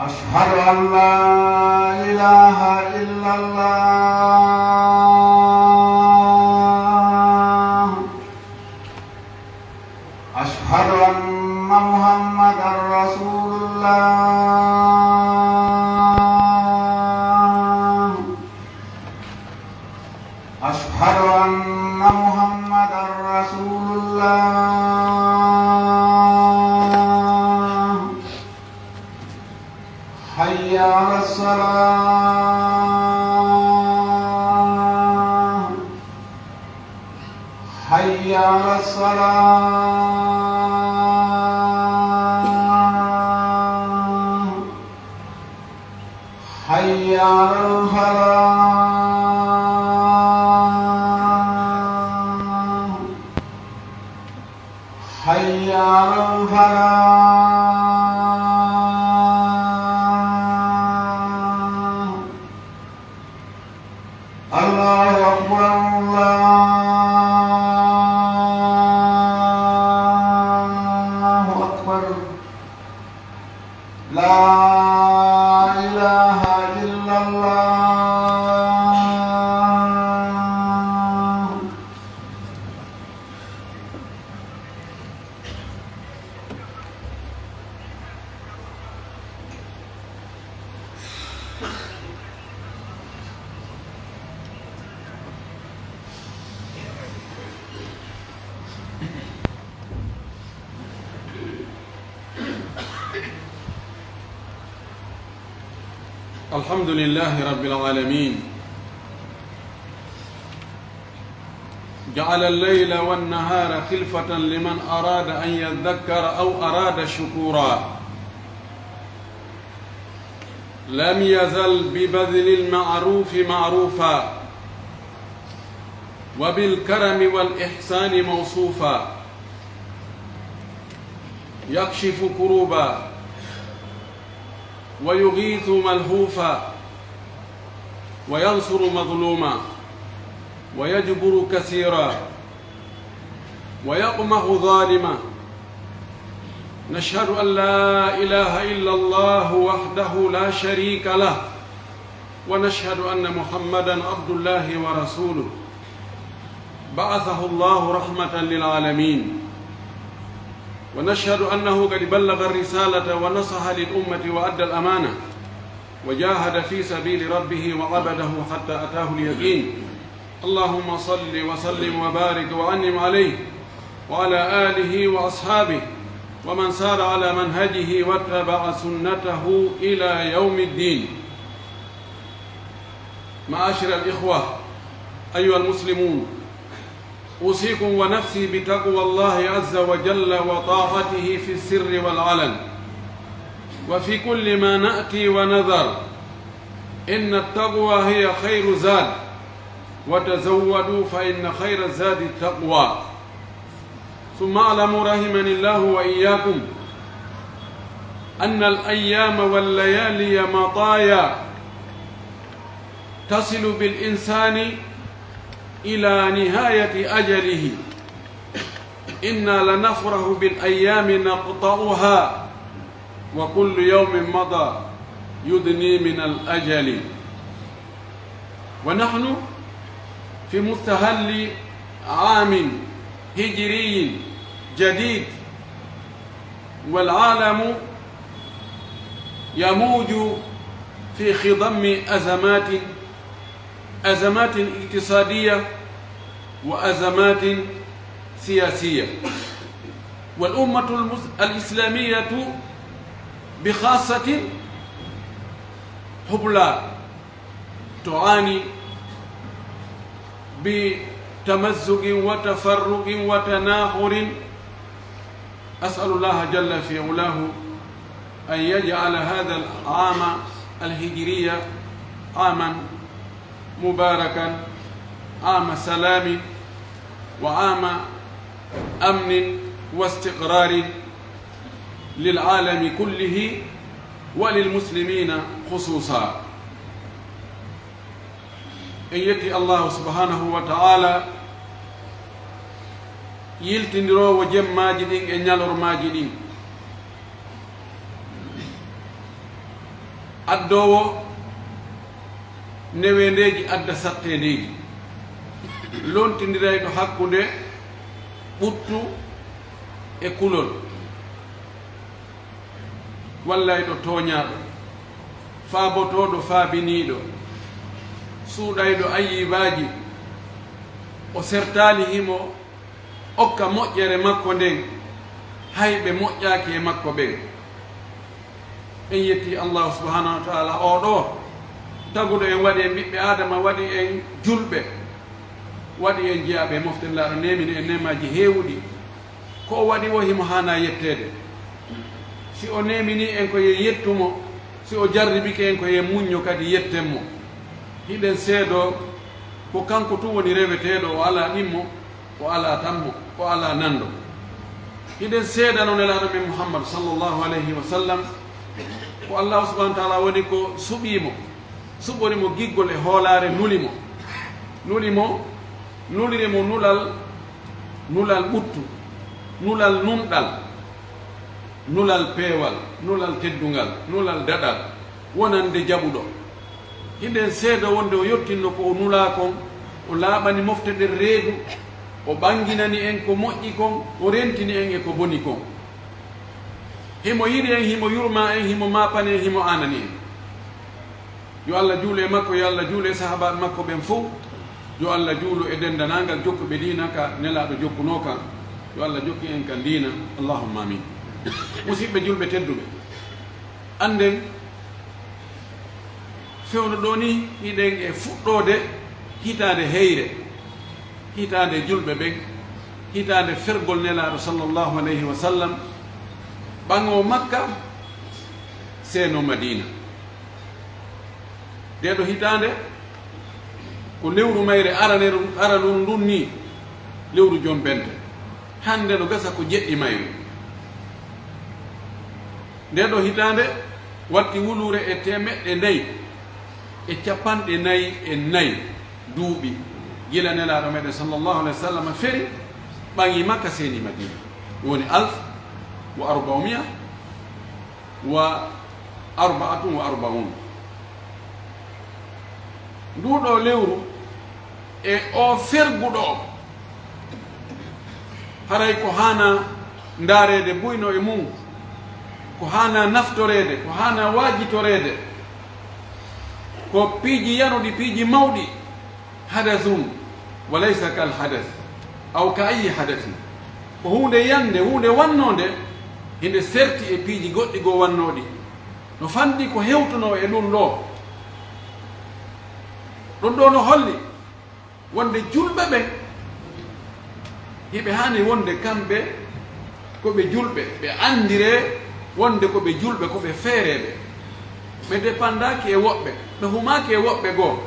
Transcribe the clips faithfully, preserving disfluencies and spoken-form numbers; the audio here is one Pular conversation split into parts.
أشهد أن لا إله إلا الله. أشهد أن محمدا رسول الله. أشهد أن محمدا رسول الله. حي على الصلاة. حي على الصلاة. حي على الفلاح. حي على الفلاح. الله أكبر، الله أكبر. لا إله إلا الله. الحمد لله رب العالمين. جعل الليل والنهار خلفة لمن أراد أن يذكر أو أراد شكورا. لم يزل ببذل المعروف معروفا، وبالكرم والإحسان موصوفا. يكشف كروبا، ويغيث ملهوفا، وينصر مظلوما، ويجبر كثيرا، ويقمح ظالما. نشهد أن لا إله إلا الله وحده لا شريك له، ونشهد أن محمدا عبد الله ورسوله، بعثه الله رحمة للعالمين، ونشهد أنه قد بلغ الرسالة ونصح للأمة وأدى الأمانة، وجاهد في سبيل ربه وعبده حتى أتاه اليقين. اللهم صل وسلم وبارك وأنعم عليه وعلى آله وأصحابه ومن سار على منهجه واتبع سنته إلى يوم الدين. معاشر الإخوة، أيها المسلمون، أوصيكم ونفسي بتقوى الله عز وجل وطاعته في السر والعلن، وفي كل ما نأتي ونذر. إن التقوى هي خير زاد، وتزودوا فإن خير الزاد التقوى. ثم اعلموا رحمني الله وإياكم أن الأيام والليالي مطايا تصل بالإنسان إلى نهاية أجله. إنا لنفرح بالأيام نقطعها، وكل يوم مضى يدني من الأجل. ونحن في مستهل عام هجري جديد، والعالم يموج في خضم أزمات، أزمات اقتصادية وأزمات سياسية، والأمة المس-، الإسلامية بخاصة حبلى تعاني بتمزق وتفرق وتناحر. أسأل الله جل في علاه أن يجعل هذا العام الهجري عاما مباركا، عام سلام وعام أمن واستقرار للعالم كله وللمسلمين خصوصا. En yetti Allahu subhanahu wa ta'ala, yiltindiroowo jemmaaji ɗin e ñalormaaji ɗin. Addoowo neweendeeji adda satteendeeji, lontindirayɗo hakkunde ɓuttu e kulol, wallayɗo tooñaaɗo, faabotooɗo faabiniiɗo, suuɗayɗo ayiibaaji, o sertaali himo okka moƴƴere makko nden, hay ɓe moƴƴaaki e makko ɓen. En yetti Allahu subhanahu wa ta'ala, oo ɗoo taguɗo en, waɗi en ɓiɓɓe Aadama, waɗi en julɓe, waɗi en jeyaaɓe e mofte. Nelaaɗo neemini en neemaaji heewuɗi. Ko o waɗi woo himo haanaa yetteede. Si o neeminii en ko yen yettu mo, si o jarribike en ko yen muñño kadi yetten mo. Hiɗen seedoo ko kanko tun woni reweteeɗo, o alaa ɗimmo, o alaa tammo, o alaa nanndo. Hiɗen seedanoo Nelaaɗo men Muhammad sallallahu alayhi wa sallam, ko Allahu subhanahu wa ta'ala woni ko suɓii mo, suɓori mo giggol e hoolaare, nuli mo, nuli mo, nuliri mo nulal, nulal ɓuttu, nulal nunɗal, nulal peewal, nulal teddungal, nulal daɗal, wonande jaɓuɗo. Hiɗen seeda wonde o yottinno ko o nulaa kon, o laaɓani mofte ɗen reedu, o ɓanginani en ko moƴƴi kon, o rentini en e ko boni kon. Himo yiɗi en, himo yurmaa en, himo maapani en, himo aanani en. Yo Allah juulu e makko, yo Allah juulu e sahaabaaɓe makko ɓen fow. Yo Allah juulu e denndaangal jokkuɓe diina ka Nelaaɗo jokkunoo kan. Yo Allah jokku en kan diina. Allahumma amin. Musiɓɓe julɓe tedduɓe, annden fewndo ɗoo nii, hiɗen e fuɗɗoode hitaande heyre, hitaande julɓe ɓen, hitaande fergol Nelaaɗo sallallahu alayhi wa sallam, ɓaŋoo Makka, seenoo Madiina. Ndee ɗoo hitaande ko lewru mayre araneru, aranuru ndun nii, lewru Jombente. Hannde no gasa ko jeɗɗi mayru. Ndee ɗoo hitaande watti wuluure e teemeɗɗe nayi e cappanɗe nayi e nayi duuɓi gila Nelaaɗo meɗen sallallahu alayhi wa sallam feri, ɓaŋi Makka, seeni Madiina. Ɗun woni alf wa arba'umi'a wa arba'atun wa arba'un. Nduu ɗoo lewru e oo fergu ɗoo, haray ko haanaa ndaareede buy no e mun, ko haanaa naftoreede, ko haanaa waajitoreede, ko piiji yanuɗi, piiji mawɗi. Hadathun wa laysa kal hadath, aw ka ayyi hadathin. Ko huunde yande, huunde wannoonde, hinde serti e piiji goɗɗi goo wannooɗi. No fanɗi ko hewtunoo e ɗun ɗoo. Ɗun ɗoo no holli wonde julɓe ɓen, hiɓe haani wonde kamɓe ko ɓe julɓe, ɓe anndiree wonde ko ɓe julɓe, ko ɓe feereeɓe. Ɓe depandaaki e woɓɓe, ɓe humaaki e woɓɓe goo.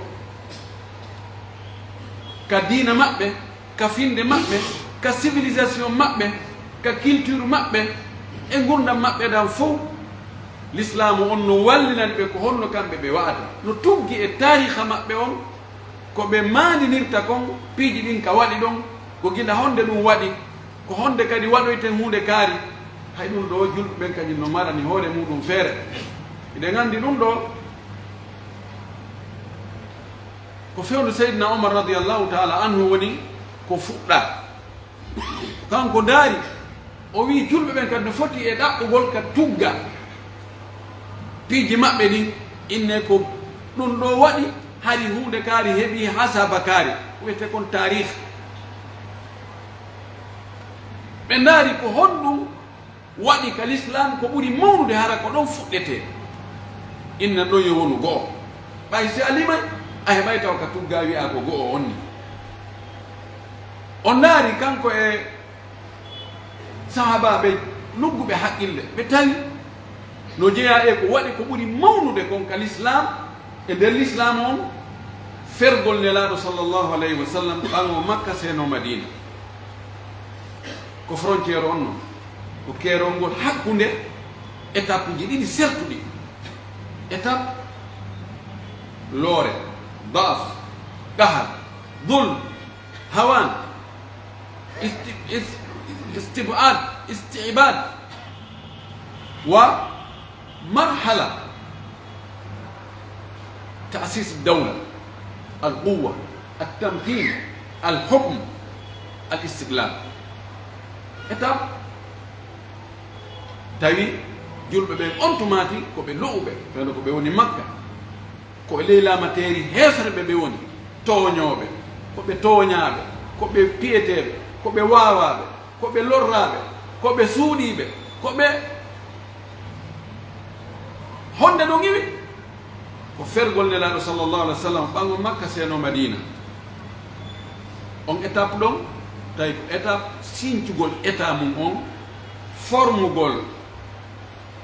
Ka diina maɓɓe, ka finnde maɓɓe, ka civilisation maɓɓe, ka culture maɓɓe, e ngurndan maɓɓe ɗan fow, Lislaamu on no wallinani ɓe ko honno kamɓe ɓe wa'ata. No tuggi e taariikha maɓɓe on, ko ɓe maandinirta kon, piiji ɗin ka waɗi ɗon, ko gila honde ɗun waɗi, ko honde kadi waɗoyten huunde kaari. Hay ɗun ɗoo, julɓe ɓen kadi no marani hoore muuɗun feere. Hiɗen anndi ɗun ɗoo, ko fewndo Seydina Umar radiyallahu ta'ala anhu woni ko fuɗɗaa. Kanko ndaari, o wi'i julɓe ɓen kadi no foti e ɗaɓɓugol ka tugga piiji maɓɓe ɗin, inne ko ɗun ɗoo waɗi, hari huunde kaari heɓi hasaba kaari, ko wi'etee kon taariikh. Ɓe ndaari ko honɗun waɗi ka Lislaam ko ɓuri mawnude, hara ko ɗon fuɗɗetee. Inna ɗon yo wonu go'o. Ɓay si a limay, a heɓay taw ka tugga wi'aa ko go'o on ni. O ndaari kanko e sahaabaaɓe lugguɓe haqqille, ɓe tawi no jeyaa e ko waɗi ko ɓuri mawnude kon ka Lislaam, e nder Lislaam on, fergol Nelaaɗo sallallahu alayhi wa sallam, ɓaŋo Makka, seenoo Madiina. Ko frontière on non, ko keerol ngol hakkunde étape uji ɗiɗi sertuɗi. Étape loore, daaf, qahar, dulm, hawaan, isti-, is-, istib'aad, isti'baad, wa marhala Ta'sis dawla, al quwwa, al tamkin, al hukm, al istiqlal. Étape, tawi julɓe ɓen on tumaati ko ɓe lo'uɓe, fewndo ko ɓe woni Makka. Ko e ley laamateeri heeferɓe ɓe woni, tooñooɓe, ko ɓe tooñaaɓe, ko ɓe piyeteeɓe, ko ɓe waawaaɓe, ko ɓe lorraaɓe, ko ɓe suuɗiiɓe, ko ɓe honde ɗum iwi? Ko fergol Nelaaɗo sallallahu alaihi wasallam, ɓango Makka seno Madiina. On étape ɗon, tawi ko étape sincugol état mum on, formugol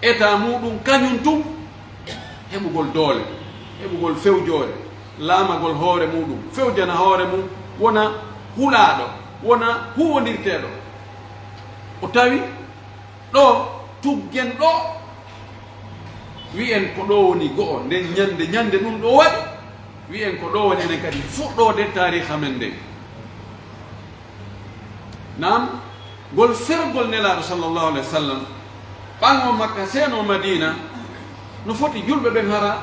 état muɗum kañum tun, heɓugol doole, heɓugol fewjoore, laamagol hoore muɗum, fewjana hoore mum, wona hulaaɗo, wona huwondirteeɗo. O tawi ɗo tuggen ɗo, wi'en ko ɗo woni go'o, nden ñande, ñande ɗum ɗo waɗi, wi'en ko ɗo woni enen kadi fuɗɗoode taariha men nden. Naam, ngol fergol Nelaaɗo sallallahu alaihi wasallam, ɓango Makka, seno Madiina, no foti julɓe ɓen hara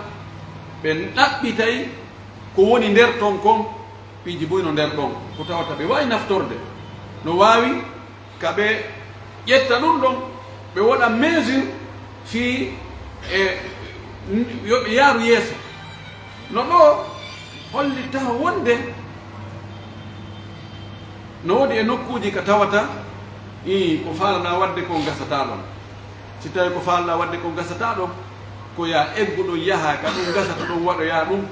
ɓe ɗaɓɓitay ko woni nder ton kon, piiji buy no nder ɗon, ko tawata ɓe waawi naftorde, no waawi ka ɓe ƴetta ɗum ɗon, ɓe waɗa mesure fii e yo ɓe yaaru yeeso. No ɗo hollitta wonde no woodi e nokkuuji ka tawata, ii, ko faalaɗaa waɗde kon gasataa ɗon. Si tawii ko faalaɗaa waɗde kon gasataa ɗon, ko yaa eggu ɗon yaha ka ɗum gasata ɗon waɗoyaa ɗum,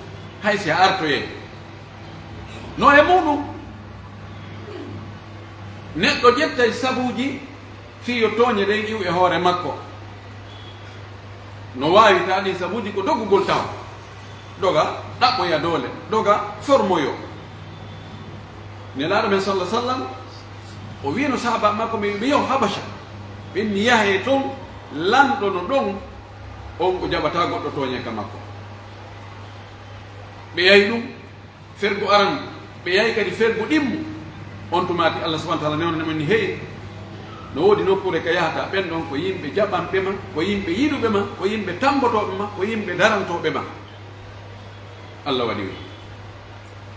hay si a artoyee. No e muɗum, neɗɗo ƴettay sabuuji fii yo tooñe ɗen iw e hoore makko. No waawi taa ɗin sabuuji ko dogugol taho, doga ɗaɓɓoya doole, doga formoyo. Nelaaɗo men sallallahu alaihi wasallam, o wi'ino sahaaba makko ɓe, ɓe yahu Habasha, ɓen ni yahee ton, lanɗo no ɗon, on o jaɓataa goɗɗo tooñe ka makko. Ɓe yahi ɗum, fergu aran, ɓe yahi kadi fergu ɗimmu. On tumaati Allah subhanahu wa ta'ala newnani men ni, hey, no woodi nokkuure ka yahata, ɓen ɗon ko yimɓe jaɓanɓe ma, ko yimɓe yiɗuɓe ma, ko yimɓe tambotooɓe ma, ko yimɓe darantooɓe ma. Allah waɗi wi.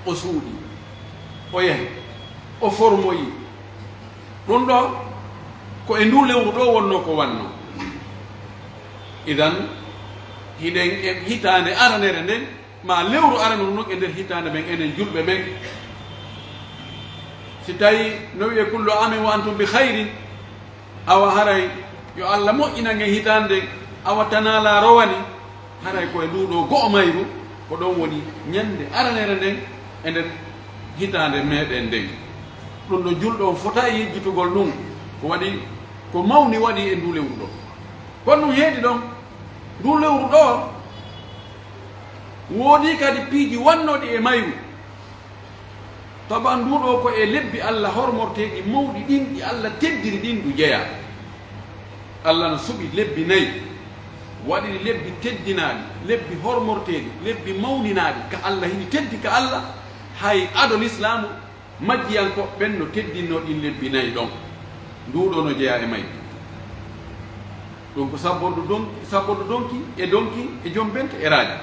O suuɗi, o yahi, o formoyi. Ɗum ɗo, ko e nduu lewru ɗo wonnoo ko wannoo. Idan, hiɗen e hitaande aranere nden, ma lewru aranuru ndun e nder hitaande men enen julɓe ɓen. Si tawi no wi'e kullu amin wa antum bi khairin, awa haray yo Allah moƴƴinan en hitaande nden, awa tanala rowani, haray ko e nduu ɗoo go'o mayru, ko ɗon woni ñande aranere nden e nder hitaande meɗen nden. Ɗum ɗo julɗo on fota e yejjitugol ɗum, ko waɗi, ko mawni waɗi e nduu lewru ɗoo. Kono ɗum heedi ɗon, nduu lewru ɗoo, woodii kadi piiji wannooɗi e mayru. Taban nduu ɗoo ko e lebbi Alla hormorteeɗi mawɗi ɗin, ɗi Alla teddiri ɗin, ndu jeyaa. Alla no suɓi lebbi nayi, waɗi ɗi lebbi teddinaaɗi, lebbi hormorteeɗi, lebbi mawninaaɗi ka Alla, hini teddi ka Alla, hay ado lislaamu, majjiyankooɓe ɓen no teddinnoo ɗin lebbi nayi ɗon. Nduu ɗoo no jeyaa e mayri. Ɗum ko sabbordu donki, sabbordu donki e donki e jombente e raaji.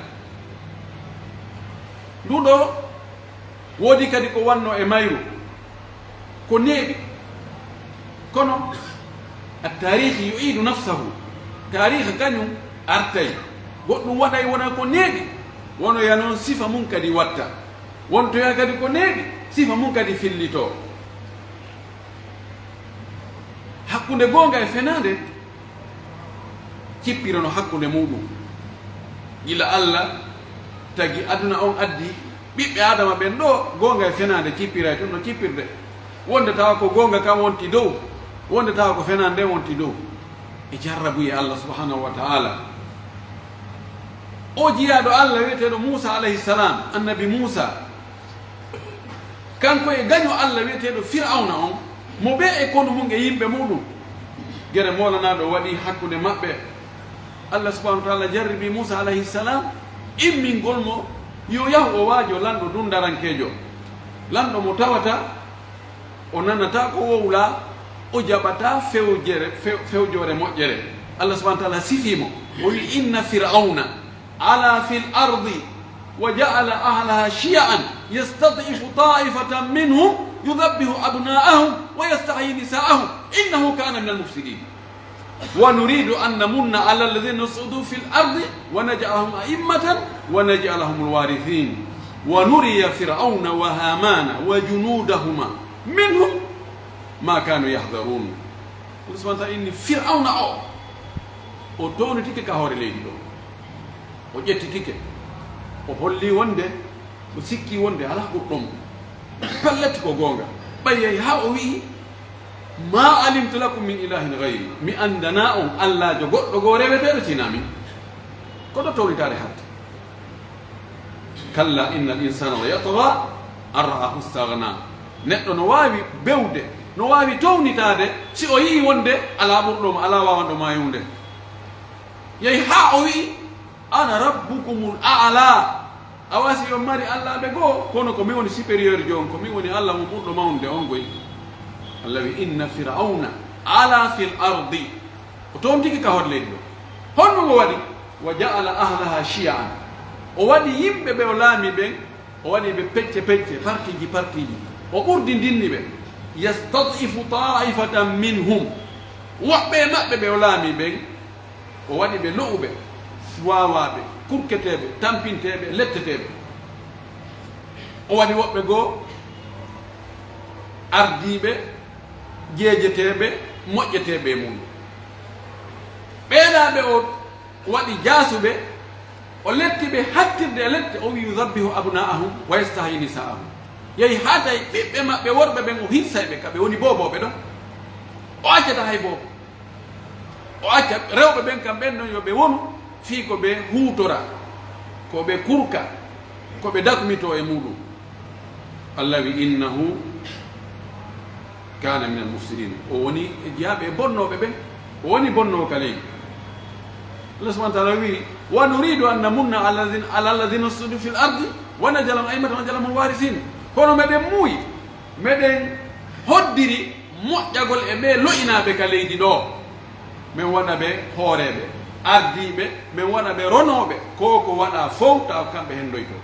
Nduu ɗoo woodi kadi ko wannoo e mayru, ko neeɓi. Kono, at-taariikh yu'iidu nafsahu. Taariikh kañum artay. Goɗɗum waɗay wona ko neeɓi. Wonoya non sifa mum kadi watta. Wontoya kadi ko neeɓi, sifa mum kadi fillitoo. Hakkunde goonga e fenaande, cippirano hakkunde muuɗum. Gila Alla tagi aduna on, addi ɓiɓɓe Aadama ɓen ɗoo, goonga e fenaande cippiray tun no cippirde. Wonde tawa ko goonga kan wonti dow, wonde tawa ko fenaande nden wonti dow. E jarrabuye Alla subhanahu wa ta'ala. O jiyaaɗo Alla wi'eteeɗo Muusa alayhi salam, annabi Muusa, kanko e gaño Alla wi'eteeɗo Fir'awna on, mo ɓe e konu mun e yimɓe muɗum. Gere moolanaaɗo waɗi hakkunde maɓɓe. Alla subhanahu wa ta'ala jarribi Muusa alayhi salam, immingol mo yo yahu o waajo lanɗo dundarankeejo. Lanɗo mo tawata o nanataa ko wowlaa, o jaɓataa fewjere, few-, fewjoore moƴƴere. Alla subhanahu wa ta'ala sifii mo. O wi'i, "Inna Fir'awna ala fil ardi وجعل أهلها شيعا يستضعف طائفة منهم يذبح أبناءهم ويستحيي نساءهم إنه كان من المفسدين. ونريد أن نمن على الذين استضعفوا في الأرض ونجعلهم أئمة ونجعلهم الوارثين ونري فرعون وهامان وجنودهما منهم ما كانوا يحذرون. Kono subhanahu wa ta'ala inni Fir'awna o, o townitike ka hoore leydi ɗo. O ƴettitike. O holli wonde, o sikki wonde alaa ɓurɗo mo. Pellet ko goonga. Ɓay yay haa o wi'i, "ما علمت لكم من إله غيري." Mi anndanaa on allaajo goɗɗo goo reweteeɗo sinaa min. Ko ɗo townitaare hatti. "كلا إن الإنسان ليطغى أن رآه استغنى." Neɗɗo no waawi bewde, no waawi townitaade si o yi'i wonde alaa ɓurɗo mo, alaa waawanɗo mo huunde. Yehi haa o wi'i, "أنا ربكم الأعلى." Awa si on mari allaaɓe goo, kono ko min woni supérieur jo on, ko min woni Alla mo ɓurɗo mawnude on goy. Alla wi'i, "إن فرعون علا في الأرض." O tontike ka hoore leydi ɗo. Honno o waɗi? "وجعل أهلها شيعا." O waɗi yimɓe ɓe o laami ɓen, o waɗi ɓe pecce pecce, partiiji partiiji. O ɓurdindinni ɓe. "يستضعف طائفة منهم." Woɓɓe e maɓɓe ɓe o laami ɓen, o waɗi ɓe lo'uɓe, waawaaɓe, kurketeeɓe, tampinteeɓe, letteteeɓe. O waɗi woɓɓe goo ardiiɓe, jeejeteeɓe, moƴƴeteeɓe e muuɗum. Ɓeeɗaaɓe o waɗi jaasuɓe, o letti ɓe hattirde e lette, o wi'i, "يذبح أبناءهم ويستحيي نساءهم." Yehi haa tawi ɓiɓɓe maɓɓe worɓe ɓen o hirsay ɓe, ka ɓe woni boobooɓe ɗon. O accataa hay boobo. O acca rewɓe ɓen kam ɓen non yo ɓe wonu fii ko ɓe huutora, ko ɓe kurka, ko ɓe dakmitoo e muuɗum. Alla wi'i, "إنه كان من المفسدين." O woni e jiyaaɓe e bonnooɓe ɓen. O woni bonnoowo ka leydi. Alla subhanahu wa ta'ala wi'i, "ونريد أن نمن على الذين، على الذين استضعفوا في الأرض ونجعلهم أئمة ونجعلهم الوارثين." Kono meɗen muuyi, meɗen hoddiri moƴƴagol e ɓee lo'inaaɓe ka leydi ɗoo. Men waɗa ɓe hooreeɓe, ardiiɓe, men waɗa ɓe ronooɓe, ko ko waɗa fow tawa ko kamɓe hendoytoo.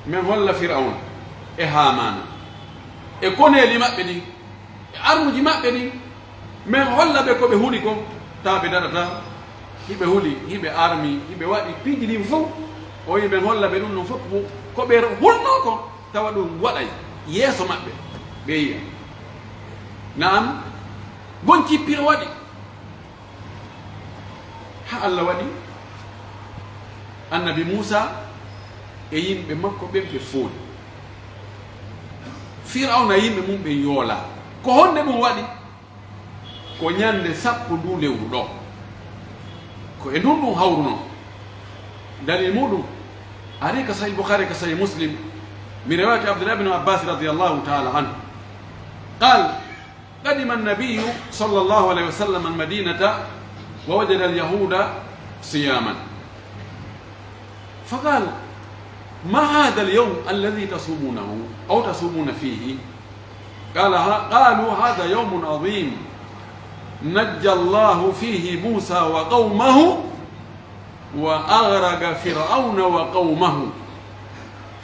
Men holla Firawna e Haamaana e koneeli maɓɓe ɗin e armuuji maɓɓe ɗin, men holla ɓe ko ɓe huli kon, tawa ɓe daɗataa. Hiɓe huli, hiɓe armi, hiɓe waɗi piiji ɗin fow. O wi'i men holla ɓe ɗum ɗon fof ko, ko ɓe hulnoo kon, tawa ɗum waɗay yeeso maɓɓe, ɓe yi'a. Na'am, ngon cippiro waɗi. Haa Alla waɗi Annabi Muusaa e yimɓe makko ɓen ɓe fooli. Firawna e yimɓe mum ɓen yoolaa. Ko honde ɗum waɗi? Ko ñande sappo nduu lewru ɗoo. Ko e ndun ɗum hawrunoo. Dalil muɗum arii ka Sahih Bukhari, ka Sahih Muslim, mi riwaayati Abdullah ibn Abbas radiyallahu ta'ala anhu. قال: قدم النبي صلى الله عليه وسلم المدينة ووجد اليهود صياما. فقال: ما هذا اليوم الذي تصومونه أو تصومون فيه؟ قال: ها-، قالوا: هذا يوم عظيم نجى الله فيه موسى وقومه وأغرق فرعون وقومه،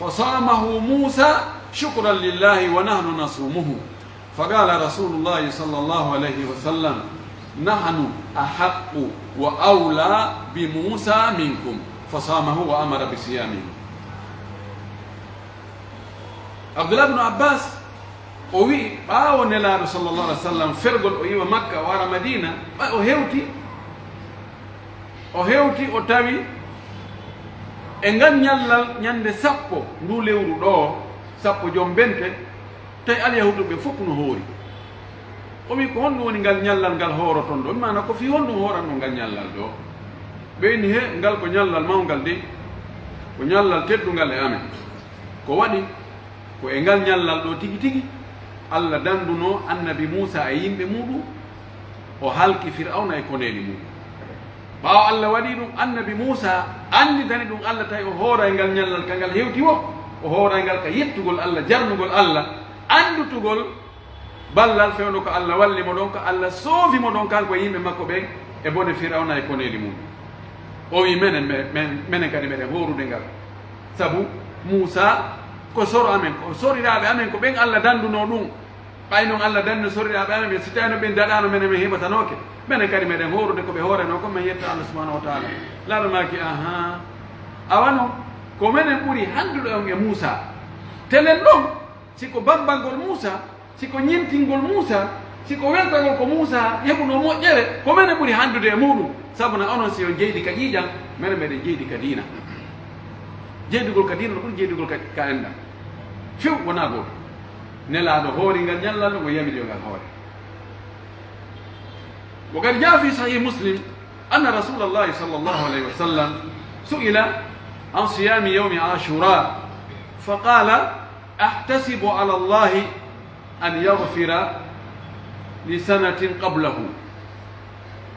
فصامه موسى شكرا لله ونحن نصومه. فقال رسول الله صلى الله عليه وسلم: نحن أحق وأولى بموسى منكم، فصامه وأمر بصيامه. Abdullah ibn Abbas, o wi'i, ɓaawo Nelaaɗo sallallahu alaihi wasallam fergol, o iwa Makka, o ara Madina, ɓay o hewti, o hewti, o tawi e ngal ñallal ñande sappo ndu lewru ɗoo, sappo jombente, tawi Alyahuuduɓe fof no hoori. O wi'i, "Ko honɗum woni ngal ñallal ngal hooroton ɗoo? Maana ko fii honɗum hooranɗon ngal ñallal ɗoo?" Ɓe inni, "He, ngal ko ñallal mawngal dey. Ko ñallal teddungal e amen. Ko waɗi, ko e ngal ñallal ɗoo tigi tigi Alla dandunoo Annabi Muusaa e yimɓe muuɗum, o halki Fir'awna e koneeli muuɗum." Ɓaawo Alla waɗii ɗum, Annabi Muusaa annditani ɗum Alla, tawi o hooray ngal ñallal ka ngal hewti woo, o hooray ngal ka yettugol Alla, jarnugol Alla, anndutugol ballal fewndo ko Alla walli mo ɗon, ko Alla soofi mo ɗon, kanko e yimɓe makko ɓen, e bone Fir'awna e koneeli mum. O wi'i, "Menen, me-, men, menen kadi meɗen hoorude ngal." Sabu Muusaa ko soro amen, ko soriraaɓe amen, ko ɓen Alla dandunoo ɗun. Ɓay non Alla danni soriraaɓe amen ɓen, si tawii no ɓen daɗaano, menen men heɓatanooke. Menen kadi meɗen hoorude ko ɓe hooranoo kon, men yetta Alla subhaanahu wa taala. Laaɗo maaki, ahaa, awa non, ko menen ɓuri handude on e Muusaa. Telen ɗon, si ko bambangol Muusaa, si ko ɲintingol Muusaa, si ko weltagol ko Muusaa heɓunoo moƴƴere, ko menen ɓuri handude e muuɗum. Sabu na onon si on jeydi ka ƴiiƴan, menen meɗen jeydi ka diina. Jeydugol ka diina no ɓuri jeydugol ka, ka enɗan. Few wonaa gooto. Nelaaɗo hoori ngal ɲallal, o yamiri yo ngal hoore. وقد جاء في صحيح مسلم أن رسول الله صلى الله عليه وسلم سئل عن صيام يوم عاشوراء فقال: أحتسب على الله أن يغفر لسنة قبله.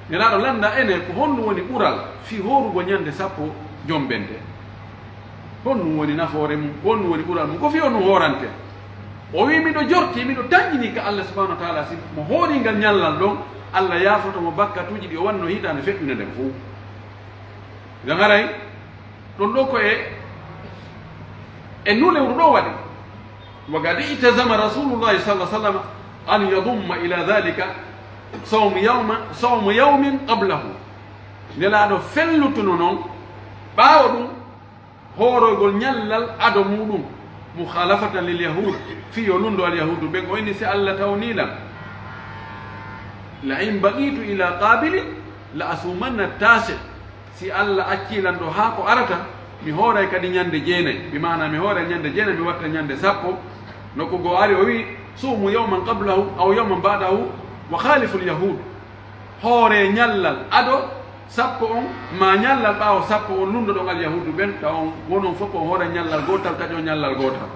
Nelaaɗo lannda enen ko honɗum woni ɓural fii hoorugol ɲande sappo jommbende. Honɗum woni nafoore mun? Ko honɗum woni ɓural mun? Ko fii honɗum hoorante? O wi'i, miɗo jorti, miɗo tanƴini ka Allah subhanahu wa ta'ala, si mo hoori ngal ɲallal ɗon, Allah yaafoto mo bakkatuuji ɗi o waɗno hitaande feƴƴunde nden fow. Ngan haray, ɗon ɗoo ko e, e nulewru ɗoo waɗi. وقد التزم رسول الله صلى الله عليه وسلم أن يضم إلى ذلك صوم يوم، صوم يوم قبله. Nelaaɗo fellutuno non, ɓaawo ɗum, hoorogol ɲallal ado muuɗum, مخالفة لليهود, fii yo lunndo Alyahuudu ɓen. O inni, si Alla tawnii lan, لئن بقيت إلى قابل لأصومن التاسع. Si Alla accii lan ɗoo haa ko arata, mi hooray kadi ɲande jeenay. Bi maanaa, mi hooray ɲande jeenay, mi watta ɲande sappo. Nokku goo ari, o wi'i, صوموا يوما قبله أو يوما بعده وخالفوا اليهود. Hooree ɲallal ado sappo on, maa ɲallal ɓaawo sappo on, lunndoɗon Alyahuudu ɓen, tawa on, wonon fof on hoora ɲallal gootal, taƴoo ɲallal gootal.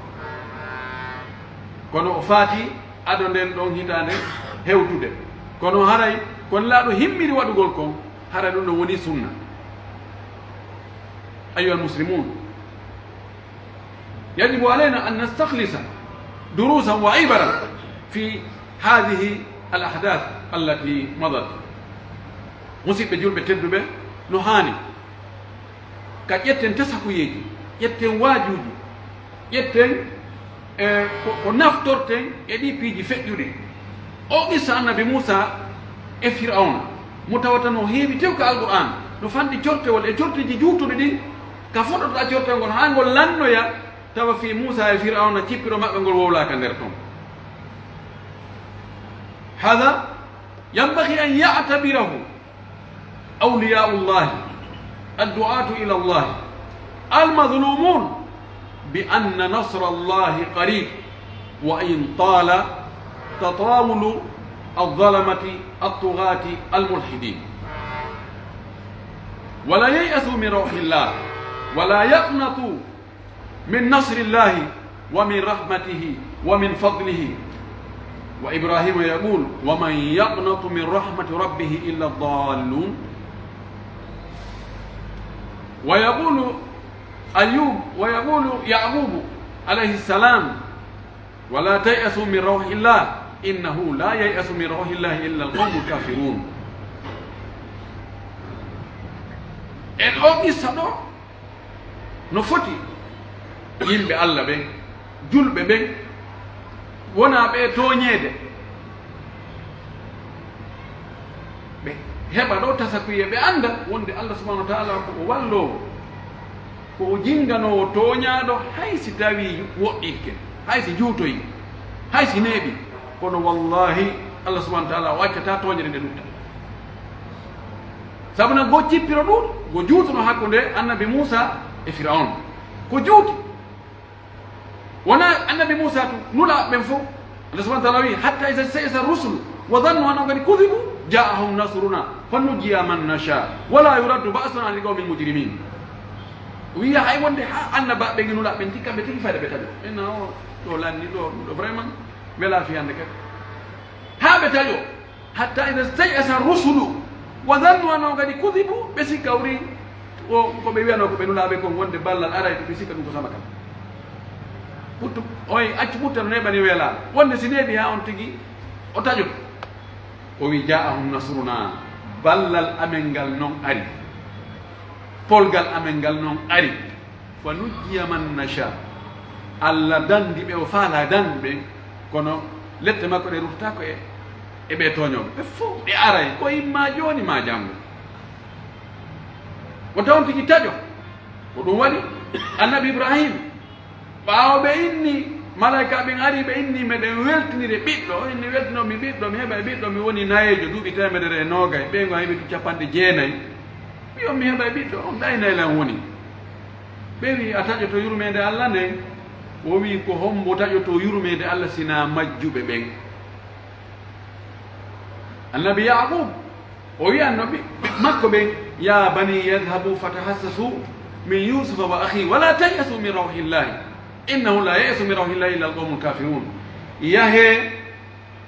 Kono o faati ado nden ɗon hitaande hewtude. Kono haray, ko Nelaaɗo himmiri waɗugol kon, haray ɗum ɗon woni sunna. أيها المسلمون، يجب علينا أن نستخلص دروسا وعبرا في هذه الأحداث التي مضت. Musiɓɓe julɓe tedduɓe, no haani ka ƴetten tasakuyeeji, ƴetten waajuuji, ƴetten, e, ko, ko naftorten e ɗii piiji feƴƴuɗi. O qissa Annabi Muusaa e Fir'awna, mo tawata no heewi tew ka Alqur'aan, no fanɗi cortewol e corteeji juutuɗi ɗin, ka fototo a cortewol ngol haa ngol lannoya, tawa fii Muusaa e Fir'awna cippiro maɓɓe ngol wowlaaka nder ton. هذا ينبغي أن يعتبره أولياء الله، الدعاة إلى الله، المظلومون، بأن نصر الله قريب، وإن طال تطاول الظلمة الطغاة الملحدين. ولا ييأسوا من روح الله، ولا يقنطوا من نصر الله ومن رحمته ومن فضله. وإبراهيم يقول: ومن يقنط من رحمة ربه إلا الضالون. ويقول أيوب، ويقول يعقوب عليه السلام: ولا تيأسوا من روح الله، إنه لا ييأس من روح الله إلا القوم الكافرون. En o qissa ɗoo, no foti yimɓe Alla ɓen, julɓe ɓen, wonaa ɓe tooñeede, ɓe heɓa ɗoo tasakuye, ɓe annda wonde Alla subhanahu wa ta'ala ko o walloowo, ko o jinnganoowo tooñaaɗo, hay si tawii woɗɗiike, hay si juutoyi, hay si neeɓi, kono wallaahi, Alla subhanahu wa ta'ala o accataa tooñere nde lutta. Sabu nan go cippiro ɗun, go juutuno hakkunde Annabi Muusaa e Fir'awna. Ko juuti. Wonaa Annabi Muusaa tun, nulaaɓe ɓen fow. Allah subhanahu wa ta'ala wi'i, حتى إذا استيأس الرسل وظنوا أنهم قد كذبوا جاءهم نصرنا فنجي من نشاء ولا يرد بأسنا عن القوم المجرمين. O wi'i hay wonde haa annabaaɓe ɓen e nulaaɓe ɓen, tigi kamɓe tigi fayda ɓe taƴoo. Ɓen naa, o, ɗo lanni ɗo, ɗum ɗo vraiment welaa fiyande kadi. Haa ɓe taƴoo. حتى إذا استيأس الرسل وظنوا أنهم قد كذبوا, ɓe sikka wuri ko, ko ɓe wi'anoo ko ɓe nulaaɓe kon, wonde ballal aray, ɓe sikka ɗum ko sama kan. Ɓuttu, oy, accu ɓutta no neeɓani weelaa. Wonde si neeɓi haa on tigi o taƴoto. O wi'i, جاءهم نصرنا, ballal amen ngal non ari. Polgal amen ngal non ari. ونجي من نشاء. Alla dandi ɓe o faalaa dandi ɓen, kono lette makko ɗe ruttaako e, e ɓe tooñooɓe. Ɓe fow ɓe aray, ko imma jooni maa janngo. O tawon tigi taƴo. Ko ɗum waɗi Annabi Ibrahim, ɓaawo ɓe inni, malaa'ika ɓen ari, ɓe inni, "Meɗen weltinire ɓiɗɗo." O inni, "Weltino mi ɓiɗɗo, mi heɓa e ɓiɗɗo, mi woni nayeejo, duuɓi teemedere e noogay, ɓeyngu an heɓi ɗi cappanɗe jeenay." Wi on, "Mi heɓay ɓiɗɗo, on ɗaynay lan woni." Ɓe wi, "A taƴoto yurmeende Alla nden?" O wi, "Ko hombo taƴoto yurmeende Alla sinaa majjuɓe ɓen?" Annabi Yaqub, o wi'anno ɓiɓɓe makko ɓen, "يا بني اذهبوا فتحسسوا من يوسف وأخيه ولا تيأسوا من روح الله إنه لا ييأس من روح الله إلا القوم الكافرون." Yahee,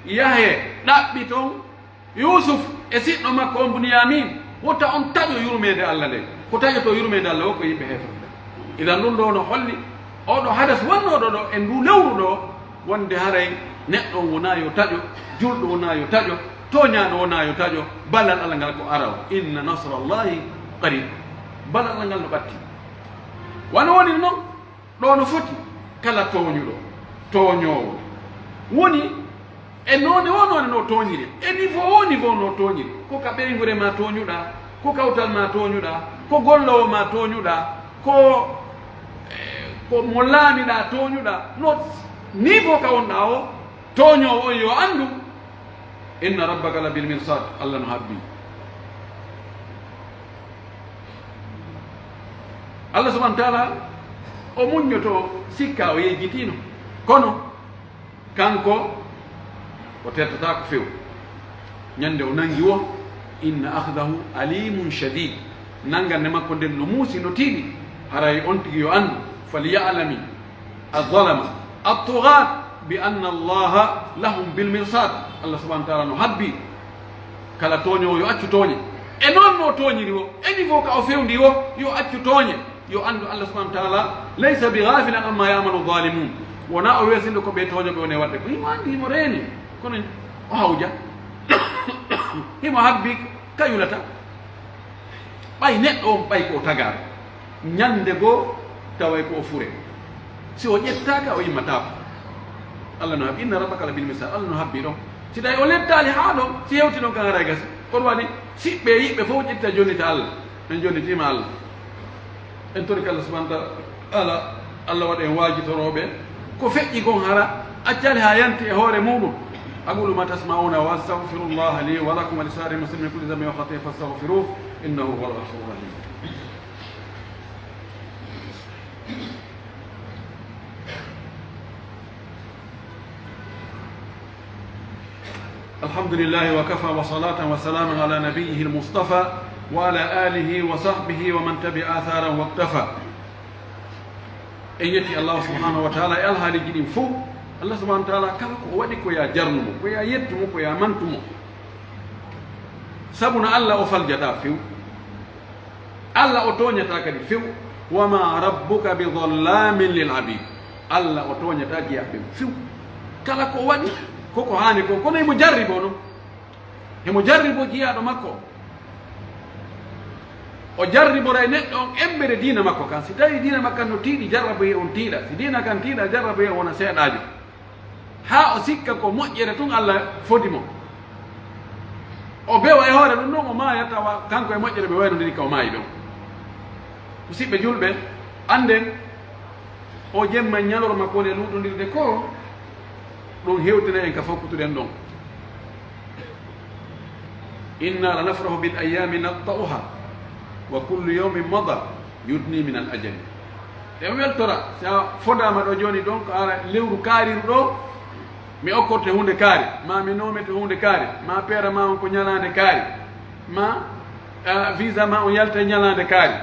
yahee, ɗaɓɓiton Yuusuf e siɗɗo makko on Buniyaamin, wota on taƴo yurmeende Alla nden. Ko taƴotoo yurmeende Alla woo ko yimɓe heeferɓe. Idan ɗun ɗoo no holli, oo ɗoo hadas wonnooɗo ɗoo e nduu lewru ɗoo, wonde haray neɗɗo on wonaa yo taƴo, julɗo wonaa yo taƴo, tooñaaɗo wonaa yo taƴo, ballal Alla ngal ko araw. "إن نصر الله قريب." Ballal Alla ngal no ɓatti. Wano woniri non, ɗoo no foti kala tooñuɗo, tooñoowo. Woni e noone woo noone no tooñiri, e niveau woo niveau no tooñiri. Ko ka ɓeynguure maa tooñuɗaa, ko kawtal maa tooñuɗaa, ko golloowo maa tooñuɗaa, ko, eh, ko mo laamiɗaa tooñuɗaa. No niveau ka wonɗaa o, tooñoowo on yo anndu, "إن ربك لبالمرصاد." Alla no habbii. Alla subhanahu wa taala, o muññoto sikka o yejjitiino. Kono kanko, o tertataako few. Ñande o nangi woo, "إن أخذه أليم شديد." Nangande makko nden no muusi, no tiiɗi. Haray on tigi yo anndu, "فليعلم الظلمة الطغاة بأن الله لهم بالمرصاد." Alla subhanahu wa taala no habbii kala tooñoowo yo accu tooñe. E non no o tooñiri woo, e niveau ka o fewndi woo, yo accu tooñe. Yo anndu Alla subhanahu wa taala, "ليس بغافل عما يعمل الظالمون." Wonaa o weesinɗo ko ɓee tooñooɓe woni e waɗde. Ko himo anndi, himo reeni. Kono o hawja. Himo habbi ka yulata. Ɓay neɗɗo on, ɓay ko o tagaaɗo, ñande goo taway ko o fure. Si o ƴettaaka, o immataako. Alla no habbi, "إن ربك لبالمرصاد." Alla no habbi ɗon. Si tawi o lettaali haa ɗon, si hewti ɗon kan, haray gasi. Kono waɗi, siɓɓe e yiɓɓe fow ƴetta jonnita Alla. En jonnitiima Alla. En torike Alla subhanahu wa taala, Alla waɗa en waajitorooɓe ko feƴƴi kon, hara accaali haa yanti e hoore muuɗum. أقول ما تسمعون وأستغفر الله لي ولكم ولسائر المسلمين من كل ذنب وخطيئة فاستغفروه إنه هو الغفور الرحيم. الحمد لله وكفى وصلاة وسلام على نبيه المصطفى وعلى آله وصحبه ومن تبع آثاره واقتفى. En yetti Allahu subhanahu wa taala e alhaaliiji ɗin fow. Allah subhanahu wa taala, kala ko o waɗi, ko ya jarnu mo, ko ya yettu mo, ko ya mantu mo. Sabu no Allah o faljataa few. Allah o tooñataa kadi few. وما ربك بظلام للعبيد. Allah o tooñataa jiyaaɓe ɓen few. Kala ko o waɗi, ko ko haani kon, kono himo jarriboo non. Himo jarriboo jiyaaɗo makko on. O jarriboray neɗɗo on embere diina makko kan. Si tawii diina makko kan no tiiɗi, jarraboyee on tiiɗa. Si diina kan tiiɗaa, jarraboyee on wona seeɗaajo. Haa o sikka ko moƴƴere tun Allah fodi mo. O bewa e hoore ɗun ɗon, o maaya, tawa kanko e moƴƴere ɓe waynondiri ka o maayi ɗon. Musiɓɓe julɓe, annden oo jemma e ñalorma ko woni e luutondirde koo, ɗun hewtina en ka fokkutuɗen ɗon. إنا لنفرح بالأيام نقطعها وكل يوم مضى يدني من الأجل. En weltora, si a fodaama ɗoo jooni, donc, ara lewru kaariru ɗoo, mi okkorte huunde kaari, maa mi noomete huunde kaari, maa peera maa on ko ñalaande kaari, maa, ah, visa maa on yalta ñalaande kaari.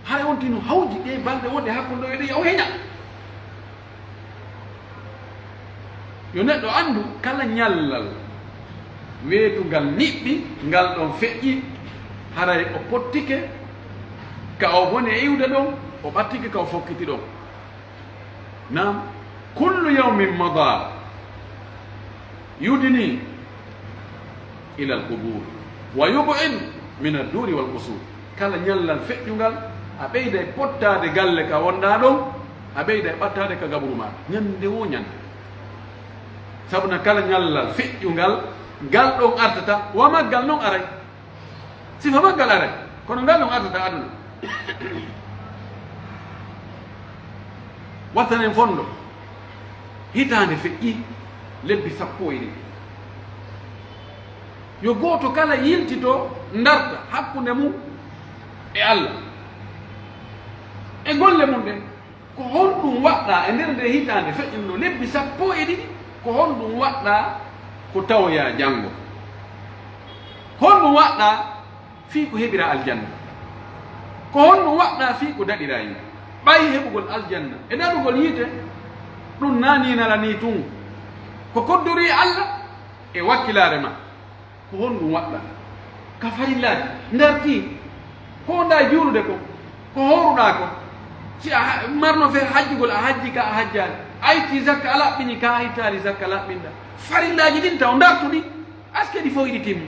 Hara on tino hawji ɗee balɗe wonɗe hakkunde ɗoo e ɗee, o heña. Yo neɗɗo anndu, kala ñallal weetungal niɓɓi, ngal ɗon feƴƴi, haray o pottike ka o woni e iwde ɗon, o ɓattike ka o fokkiti ɗon. Naam, كل يوم مضى يدني إلى القبور ويبعد من الدور والقصور. Kala ñallal feƴƴungal, A ɓeyday pottaade galle ka wonɗaa ɗon, a ɓeyday ɓattaade ka gaburu maa ñande woo ñande. Sabuna kala ñallal feƴƴungal, ngal ɗon artata, wa maggal non aray. Sifa maggal aray, kono ngal ɗon artata aduna. Wattanen fondo, hitaande feƴƴi lebbi sappo e ɗiɗi. Yo gooto kala yiltito ndarta hakkunde mum e Alla e golle mum ɗen. Ko honɗum waɗɗaa e nder nde hitaande feƴƴuno lebbi sappo e ɗiɗi? Ko honɗum waɗɗaa ko tawoyaa janngo? Honɗum waɗɗaa fii ko heɓiraa aljanna? Ko honɗum waɗɗaa fii ko daɗiraa yiite? Ɓay heɓugol aljanna e daɗugol yiite, ɗum naa nii nala nii tun. Ko koddorii Alla e wakkilaare maa. Ko honɗum waɗɗaa ka farillaaji? Ndartii ko wonɗaa juulude kon, ko hooruɗaa kon. Si a ha-, marno feere hajjugol, a hajji ka a hajjaali. A ittii zakka a laɓɓini ka a ittaali zakka laɓɓinɗaa. Farillaaji ɗin taw ndartu ɗi, aske ɗi fow hiɗi timmi.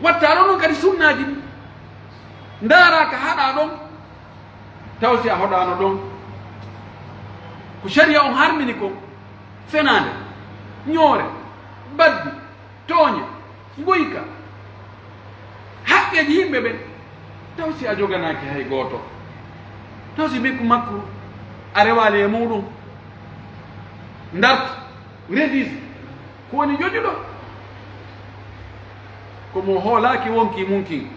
Wattaa ɗon non kadi sunnaaji ɗin. Ndaaraa ka haɗaa ɗon, taw si a hoɗaano ɗon, ko sariya on harmini kon, fenaande, ñoore, baddi, tooñe, nguyka, haqqeeji yimɓe ɓen, taw si a joganaaki hay gooto, taw si bekku makko a rewaali e muuɗum, ndartu, revise. Ko woni ƴoƴuɗo? Ko mo hoolaaki wonkii mun kin.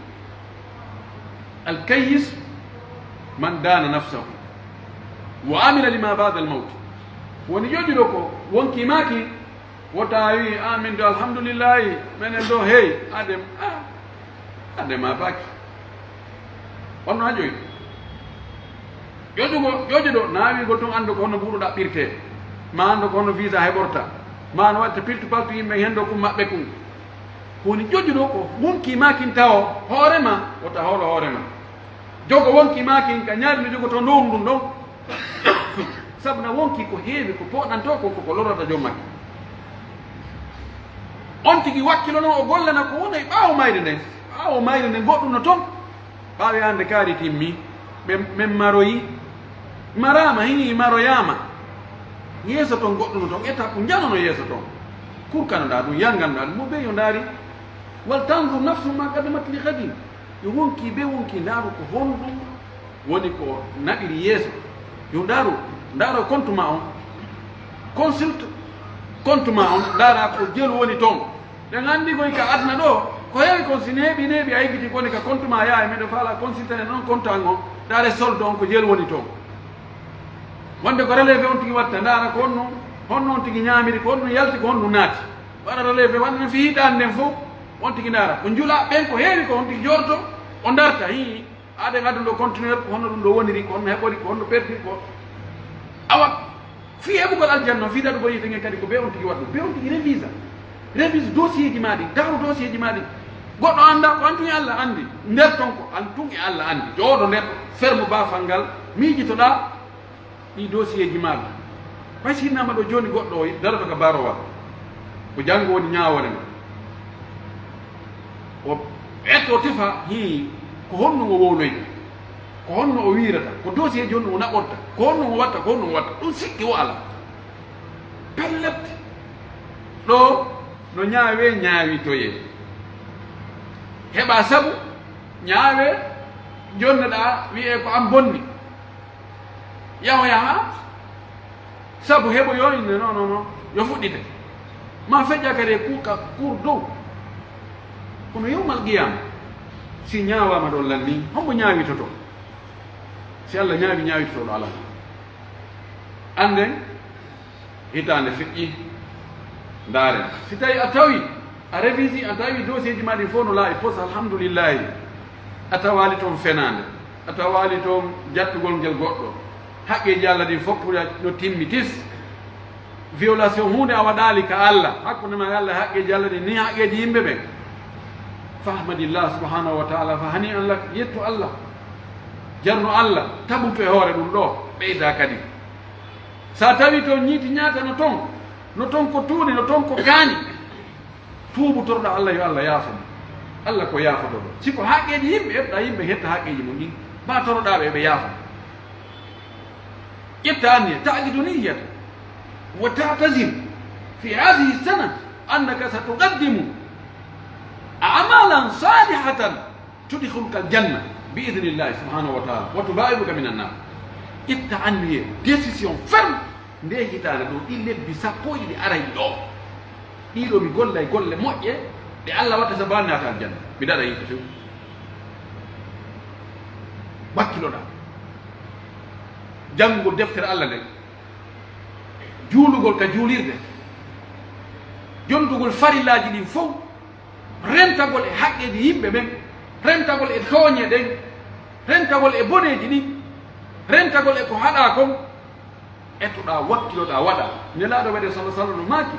Alkayyis man daana nafsahu wa amila lima ba'da al-mawt. Ko woni ƴoƴuɗo ko wonkii maa kin, wota a wi'i, "Ah, min do alhamdulillahi, menen do hey, adem, ah, adem a baki." Honno hajoy? Ƴoƴugo, ƴoƴuɗo, na wi'ugol tun anndu ko honno buuɗu ɗaɓɓirtee, maa anndu ko honno visa heɓorta, maa no watta piltu paltu yimɓe hen ɗo kun maɓɓe kun. Ko woni ƴoƴuɗo ko wonkii maa kin tawo hoore maa, wota hoolo hoore maa. Jogo wonkii maa kin ka ñaari no jogotoo nowru ndun ɗon. Sabu na wonkii ko heewi ko pooɗantoo kon, ko ko lorata jom makki. On tigi wakkilo non o gollana ko woni e ɓaawo mayde nden. Ɓaawo mayde nden goɗɗum no ton. Ɓaawo yaande kaari timmi, ɓe, men maroyi, maraama, hini maroyaama. Yeeso ton goɗɗum no ton, étape njanono yeeso ton. Kurkanoɗaa ɗum, yannganoɗaa ɗum, mo ɓe yo ndaari. Wal tanzur nafsun ma qaddamat li ghadin. Yo wonkii be wonkii ndaaru ko honɗum woni ko naɓiri yeeso. Yo ndaaru, ndaaru e compte ma on. Consulte compte ma on, ndaara ko jelu woni ton. Ɗen anndi koy ka aduna ɗo, ko heewi kon si neeɓi neeɓi a yigiti koni ka compte ma yaha, miɗo faala consultene non compte an on, ndaare solde on ko jelu woni ton. Wonde ko relevé on tigi watta, ndaara ko honno, honno on tigi ñaamiri, ko honno yalti, ko honno naati. Waɗa relevé, wonde no fii hitaande nden fof, on tigi ndaara. Ko njula ɓen ko heewi ko on tigi jorto, o ndarta, hii, aɗen aduna ɗo continuer, ko honno ɗum ɗo woniri, ko honno heɓori, ko honno perdiri, ko. Awa, fii heɓugol aljanna, fii daɗugol yiite ngen kadi, ko be on tigi waɗu, be on tigi revisa. Revise dossier ji maa ɗin, daaru dossier ji maa ɗin. Goɗɗo annda, ko an tun e Allah anndi. Nder ton ko an tun e Allah anndi. Jooɗo nder ferme baafal ngal, miijitoɗaa, ɗi dossier ji maa ɗin. Ɓay si hinnaama ɗo jooni goɗɗo o daroto ka barowal. Ko janngo woni ñaawoore ma. O ɓeto tefa, hii, ko honno o wowloyta? Ko honno o wiirata? Ko dossier ji honno o naɓorta? Ko honno o watta? Ko honno o watta? Ɗum sikki wo alaa. Pellet. Ɗo no ñaawee, ñaawitoyee. Heɓa sabu ñaawee, jonneɗaa, wi'ee ko an bonni. Yaho yaha, sabu heɓo yo inne, non, non, non. Yo fuɗɗite. Ma feƴƴa kadi e ku-, ka kuur dow. Kono yawmal qiyaama, si ñaawaama ɗon lanni, hombo ñaawitoto? Si Allah ñaawi, ñaawitoto ɗo alaa. Annden, hitaande feƴƴi, ndaaren. Si tawi a tawi, a revisi, a tawi dossier ji maa ɗin fof no laaɓi pos, alhamdulillahi. A tawaali toon fenaande, a tawaali toon jattugol ngel goɗɗo. Haqqeeji Allah ɗin fof no timmi tis. Violation huunde a waɗaali ka Allah, hakkunde maa e Allah, haqqeeji Allah ɗin, ni haqqeeji yimɓe ɓen. Fahmadillah subhanahu wa ta'ala, fa hani an lak, yettu Allah. Jarnu Allah, tabutu e hoore ɗum ɗo, ɓeyda kadi. Sa tawi to ñiiti ñaata no ton, no ton ko tuuni, no ton ko kaani, tuubu torɗa Allah yo Allah yaafo ma. Alla ko yaafotooɗo. Si ko haqqeeji yimɓe ƴettuɗaa, yimɓe ƴetta haqqeeji mun ɗin, baa toroɗaa ɓe, ɓe yaafa. Ƴetta anniya, ta'qidu niyyata, wa ta'tazim fi hadhihi sana annaka satuqaddimu a'malan salihatan tudkhiluka al-janna bi idhnillahi subhanahu wa ta'ala wa tuba'iduka minan nar. Ƴetta anniya, décision ferme, nde hitaande ɗoo, ɗin lebbi sappo e ɗiɗi arayɗi ɗoo. Ɗii ɗoo mi gollay golle moƴƴe, ɗe Alla watta sababu naata aljanna. Mi daɗa yiite few. Wakkiloɗaa. Janngugol deftere Alla nden. Juulugol ka juulirde. Jontugol farillaaji ɗin fow. Rentagol e haqqeeji yimɓe ɓen. Rentagol e tooñe ɗen. Rentagol e boneeji ɗin. Rentagol e ko haɗaa kon. Etoɗaa, wakkiloɗaa, waɗaa. Nelaaɗo waɗe sala sala no maaki,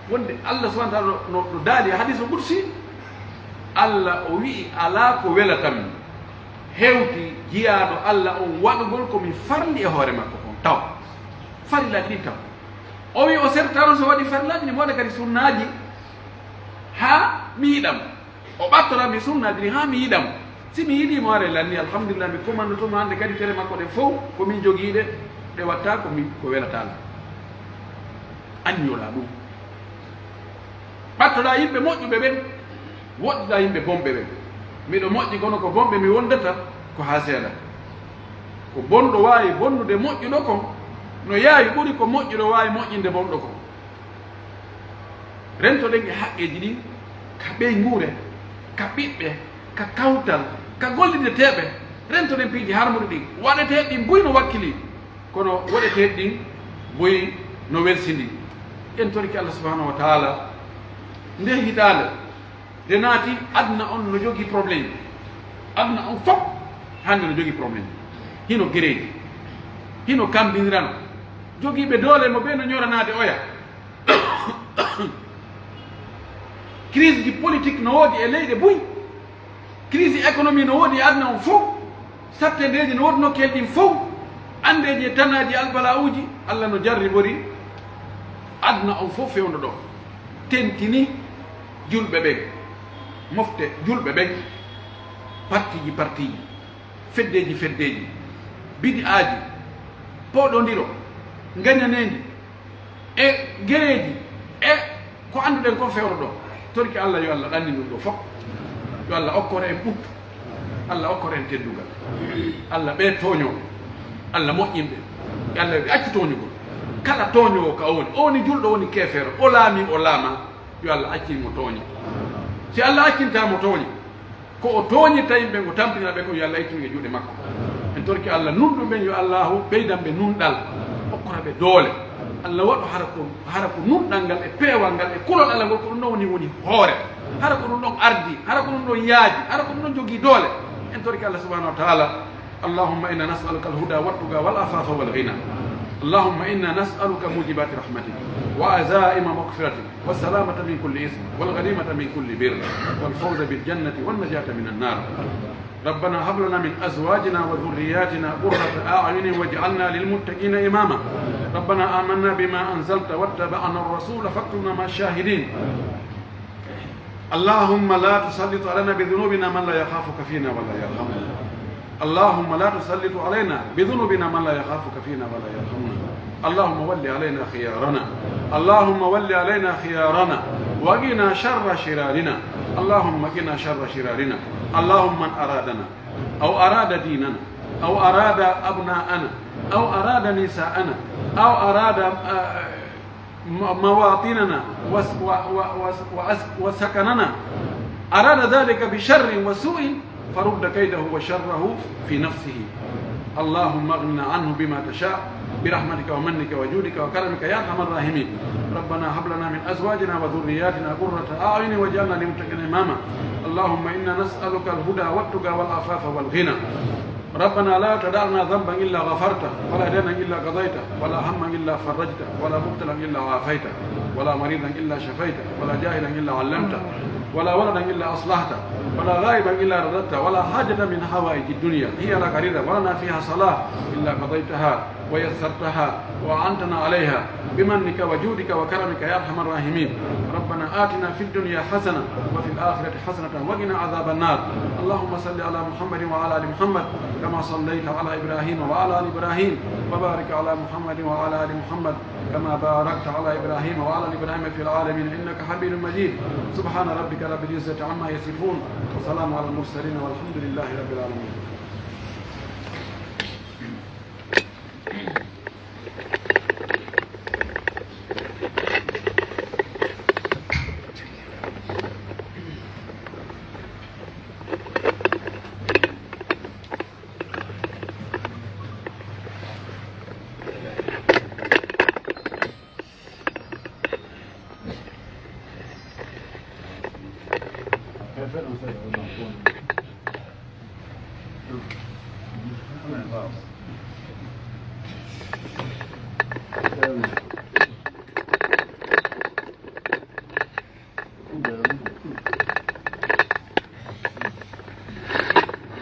wonde Alla subhanahu wa ta'ala no, no, no daali e hadiisu qudsi, Alla o wi'i, "Alaa ko welatammi hewti jiyaaɗo Alla on waɗugol ko mi farli e hoore makko kon taw, farillaaji ɗin taw." O wi'i o sertaano so waɗi farillaaji ɗin, mi waɗa kadi sunnaaji haa mi yiɗamo. O ɓattora mi sunnaaji ɗin haa mi yiɗamo. Si mi yiɗii mo, haray lanni, alhamdulillah, mi komannotoo mo hannde kadi tere makko ɗen fow, ko min jogii ɗe, ɗe watta ko min, ko welataa lan. Anniyoɗaa ɗum. Ɓattoɗaa yimɓe moƴƴuɓe ɓen, woɗɗiɗaa yimɓe bonɓe ɓen. Miɗo moƴƴi, kono ko bonɓe mi wondata ko haa seeɗa. Ko bonɗo waawi bonnude moƴƴuɗo kon, no yaawi ɓuri ko moƴƴuɗo waawi moƴƴinde bonɗo kon. Rentoɗen e haqqeeji ɗin ka ɓeynguure, ka ɓiɓɓe, ka kawtal, ka gollideteeɓe. Rentoɗen piiji harmuɗi ɗin, waɗeteeɗi ɗin buy no wakkilii, kono waɗeteeɗi ɗin buy no welsindii. En torike Allah subhanahu wa ta'ala, nde hitaande, nde naati, aduna on no jogii problème. Aduna on fof hannde no jogii problème. Hino gereeji, hino kammbindirano. Jogiiɓe doole mo ɓe no ñoranaade oya. Crise ji politique no woodi e leyɗe buy. Crise économie no woodi e aduna on fof. Sattendeeji no woodi nokkeeli ɗin fof. Anndeeji e tanaaji, albala'uuji, Allah no jarribori aduna on fof fewndo ɗo. Tentini julɓe ɓen, mofte julɓe ɓen, partiiji partiiji, feddeeji feddeeji, bidi'aaji, pooɗondiro, ngañaneendi, e gereeji, e ko annduɗen kon fewndo ɗo. Torki Allah, yo Allah ɗannin ɗum ɗo fof. Yo Allah okkor en ɓuttu. Allah okkor en teddungal. Allah ɓe tooñoo, Allah moƴƴin ɓe. E Allah ɓe accu tooñugol. Kala tooñoowo ka o woni, o woni julɗo, woni keefeero, o laami, o laama, yo Allah accin mo tooña. Si Allah accintaa mo tooña, ko o tooñirta yimɓe, ngo tampinira ɓe kon, yo Allah ittu e juuɗe makko. En torki Allah nunɗuɓe ɓen, yo Allahu ɓeydan ɓe nunɗal, okkora ɓe doole. Allah waɗu hara ko, hara ko nunɗal ngal e peewal ngal e kulol Allah ngol, ko ɗum ɗon woni, woni hoore. Hara ko ɗum ɗon ardi, hara ko ɗum ɗon yaaji, hara ko ɗum ɗon jogii doole. En torki Allah subhanahu wa ta'ala. اللهم إنا نسألك الهدى والتقى والعفاف والغنى. اللهم إنا نسألك موجبات رحمتك وعزائم مغفرتك والسلامة من كل إثم والغنيمة من كل بر والفوز بالجنة والنجاة من النار. ربنا هب لنا من أزواجنا وذرياتنا قرة أعين واجعلنا للمتقين إماما. ربنا آمنا بما أنزلت واتبعنا الرسول فاكتبنا مع الشاهدين. اللهم لا تسلط علينا بذنوبنا من لا يخافك فينا ولا يرحمنا. اللهم لا تسلط علينا بذنوبنا من لا يخافك فينا ولا يرحمنا. اللهم ول علينا خيارنا. اللهم ول علينا خيارنا. وقنا شر شرارنا. اللهم قنا شر شرارنا. اللهم من أرادنا أو أراد ديننا أو أراد أبناءنا أو أراد نساءنا أو أراد، آه، م-، مواطننا وس-، و-، و-، وس-، وأس-، وسكننا، أراد ذلك بشر وسوء، فرد كيده وشره في نفسه. اللهم اغننا عنه بما تشاء برحمتك ومنك وجودك وكرمك يا أرحم الراحمين. ربنا هب لنا من أزواجنا وذرياتنا قرة أعين واجعلنا للمتقين إماما. اللهم إنا نسألك الهدى والتقى والعفاف والغنى. ربنا لا تدع لنا ذنبا إلا غفرته، ولا دينا إلا قضيته، ولا هما إلا فرجته، ولا مبتلا إلا عافيته، ولا مريضا إلا شفيته، ولا جاهلا إلا علمته، ولا ولدا إلا أصلحته، ولا غائبا إلا رددته، ولا حاجة من حوائج الدنيا هي لك رضا ولنا فيها صلاح إلا قضيتها ويسرتها وأعنتنا عليها بمنك وجودك وكرمك يا أرحم الراحمين. ربنا آتنا في الدنيا حسنة وفي الآخرة حسنة وقنا عذاب النار. اللهم صل على محمد وعلى آل محمد كما صليت على إبراهيم وعلى آل إبراهيم، وبارك على محمد وعلى آل محمد كما باركت على إبراهيم وعلى آل إبراهيم في العالمين إنك حميد مجيد. سبحان ربك رب العزة عما يصفون، وسلام على المرسلين، والحمد لله رب العالمين.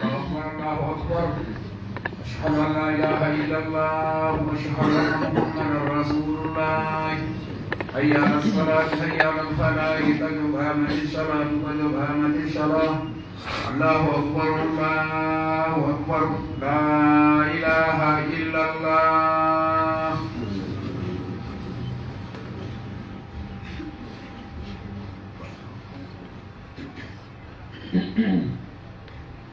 الله أكبر، الله أكبر. أشهد أن لا إله إلا الله، وأشهد أن محمدا رسول الله. حي على الصلاة، حي على الفلاح، قد قامت الصلاة، قد قامت الصلاة. الله أكبر، الله أكبر. لا إله إلا الله.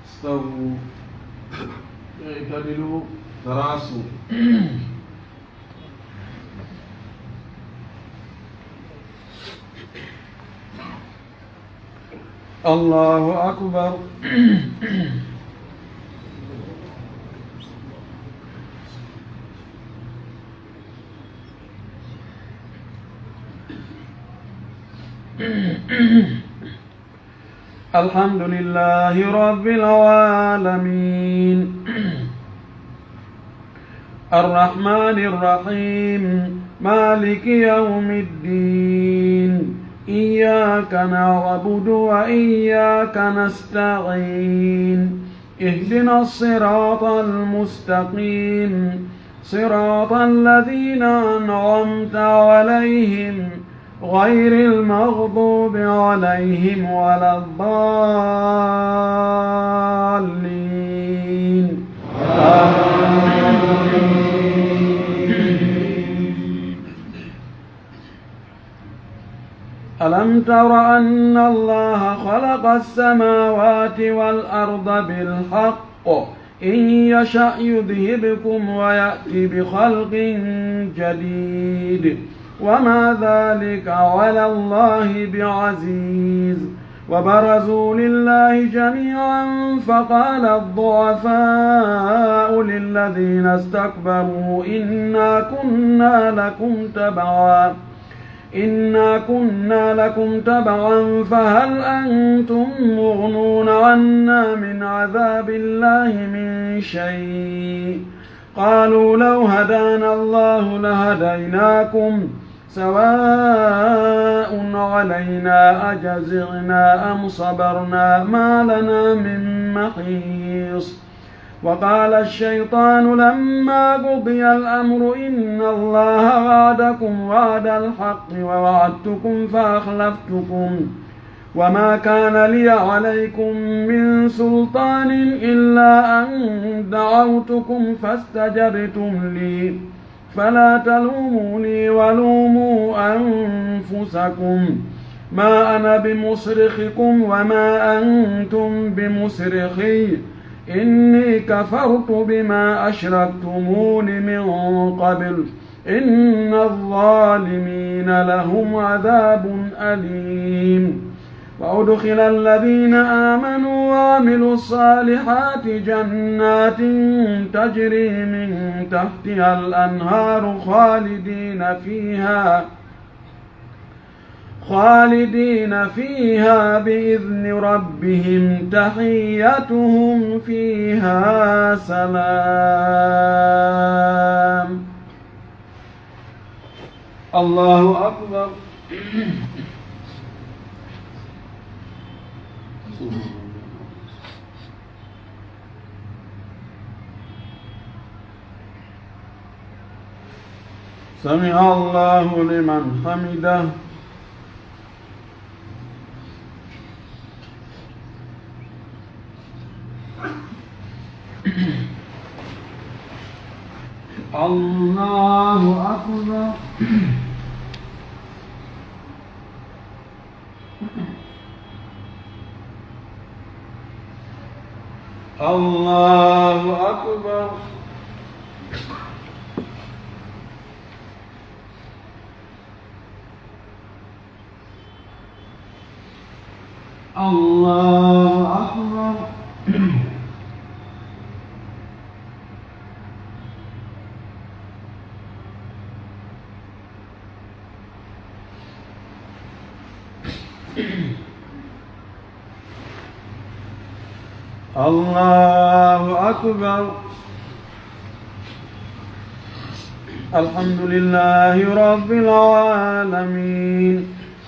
استووا. اعتدلوا. تراصوا. الله أكبر. الحمد لله رب العالمين. الرحمن الرحيم. مالك يوم الدين. إياك نعبد وإياك نستعين. اهدنا الصراط المستقيم. صراط الذين أنعمت عليهم غير المغضوب عليهم ولا الضالين. آمين. ألم تر أن الله خلق السماوات والأرض بالحق إن يشأ يذهبكم ويأت بخلق جديد وما ذلك على الله بعزيز. وبرزوا لله جميعا فقال الضعفاء للذين استكبروا إنا كنا لكم تبعا إنا كنا لكم تبعا فهل أنتم مغنون عنا من عذاب الله من شيء؟ قالوا لو هدانا الله لهديناكم سواء علينا أجزعنا أم صبرنا ما لنا من محيص. وقال الشيطان لما قضي الأمر إن الله وعدكم وعد الحق ووعدتكم فأخلفتكم وما كان لي عليكم من سلطان إلا أن دعوتكم فاستجبتم لي فلا تلوموني ولوموا أنفسكم ما أنا بمصرخكم وما أنتم بمصرخي إني كفرت بما أشركتمون من قبل إن الظالمين لهم عذاب أليم. وأدخل الذين آمنوا وعملوا الصالحات جنات تجري من تحتها الأنهار خالدين فيها خالدين فيها بإذن ربهم تحيتهم فيها سلام. الله أكبر. سمع الله لمن حمده. الله أكبر. الله أكبر. الله أكبر. الله أكبر. الحمد لله رب العالمين.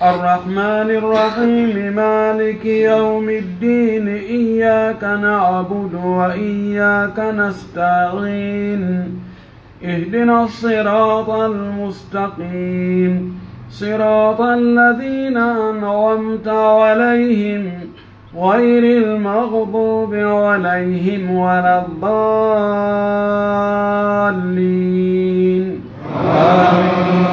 الرحمن الرحيم. مالك يوم الدين. إياك نعبد وإياك نستعين. اهدنا الصراط المستقيم. صراط الذين أنعمت عليهم غير المغضوب عليهم ولا الضالين. آمين.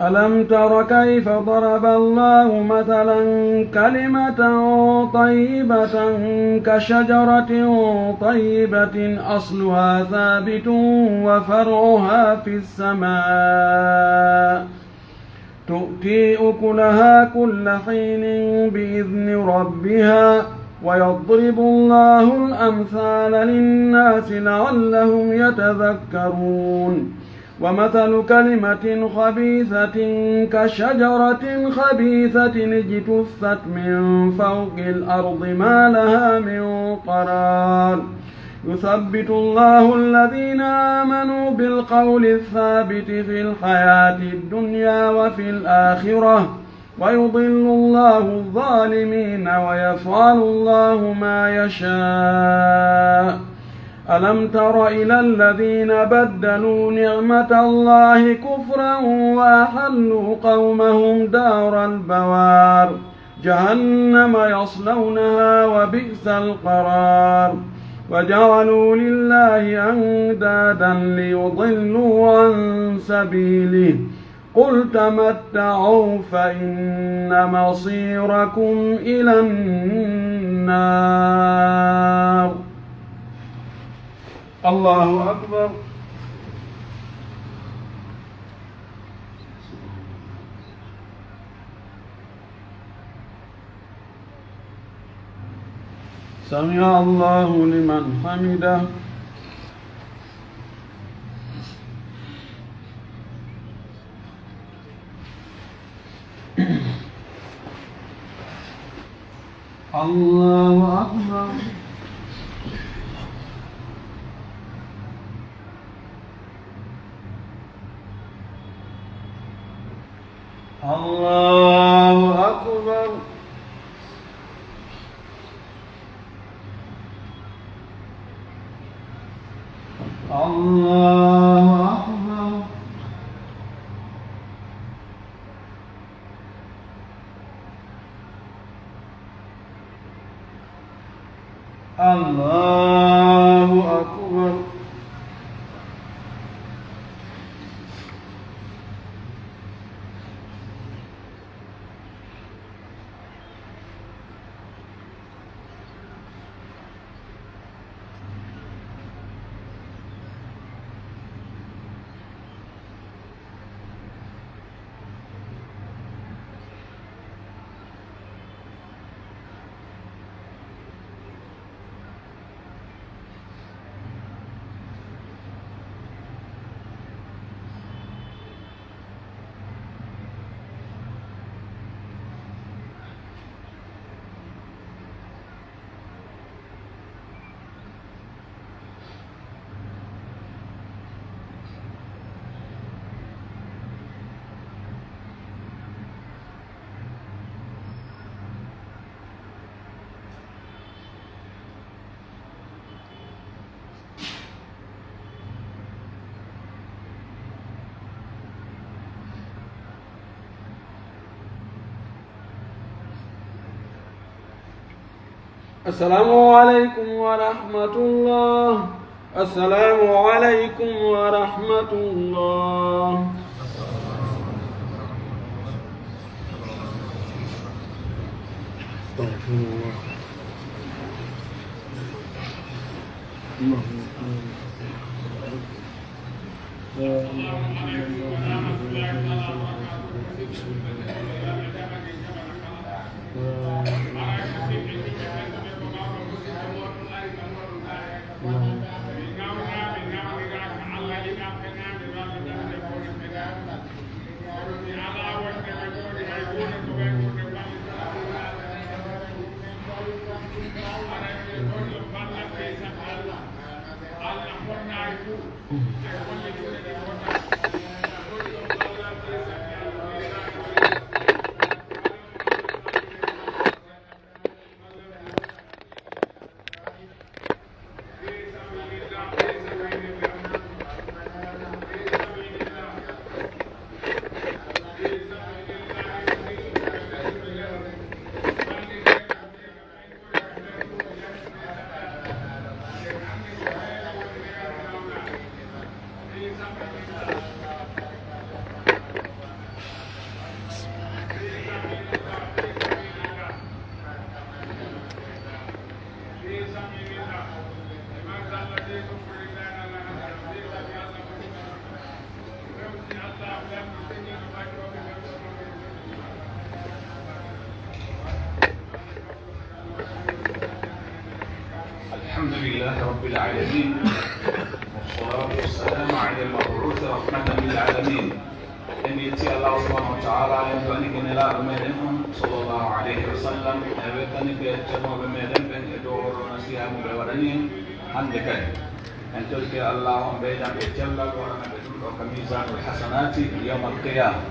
ألم تر كيف ضرب الله مثلا كلمة طيبة كشجرة طيبة أصلها ثابت وفرعها في السماء تؤتي أكلها كل حين بإذن ربها ويضرب الله الأمثال للناس لعلهم يتذكرون. ومثل كلمة خبيثة كشجرة خبيثة اجتثت من فوق الأرض ما لها من قرار. يثبت الله الذين آمنوا بالقول الثابت في الحياة الدنيا وفي الآخرة ويضل الله الظالمين ويفعل الله ما يشاء. ألم تر إلى الذين بدلوا نعمة الله كفرا وأحلوا قومهم دار البوار جهنم يصلونها وبئس القرار. وجعلوا لله أندادا ليضلوا عن سبيله. قل تمتعوا فإن مصيركم إلى النار. الله أكبر. سمع الله لمن حمده. الله أكبر. الله أكبر. الله أكبر. الله أكبر. السلام عليكم ورحمة الله. السلام عليكم ورحمة الله. الحمد لله رب العالمين، والصلاة والسلام على المبعوث رحمة للعالمين. En yetti Allahu subhanahu wa ta'ala, en du'anike Nelaaɗo meɗen on, sallallahu alayhi wa sallam, en weltanike ceernooɓe meɗen ɓen e dow oo ɗoo nasiha mo ɓe waɗani en hannde kadi. En torike Allahu on ɓeydan ɓe cellal, waɗana ɓe ɗum ɗoo ka miisaanul hasanaati yawmal qiyaama.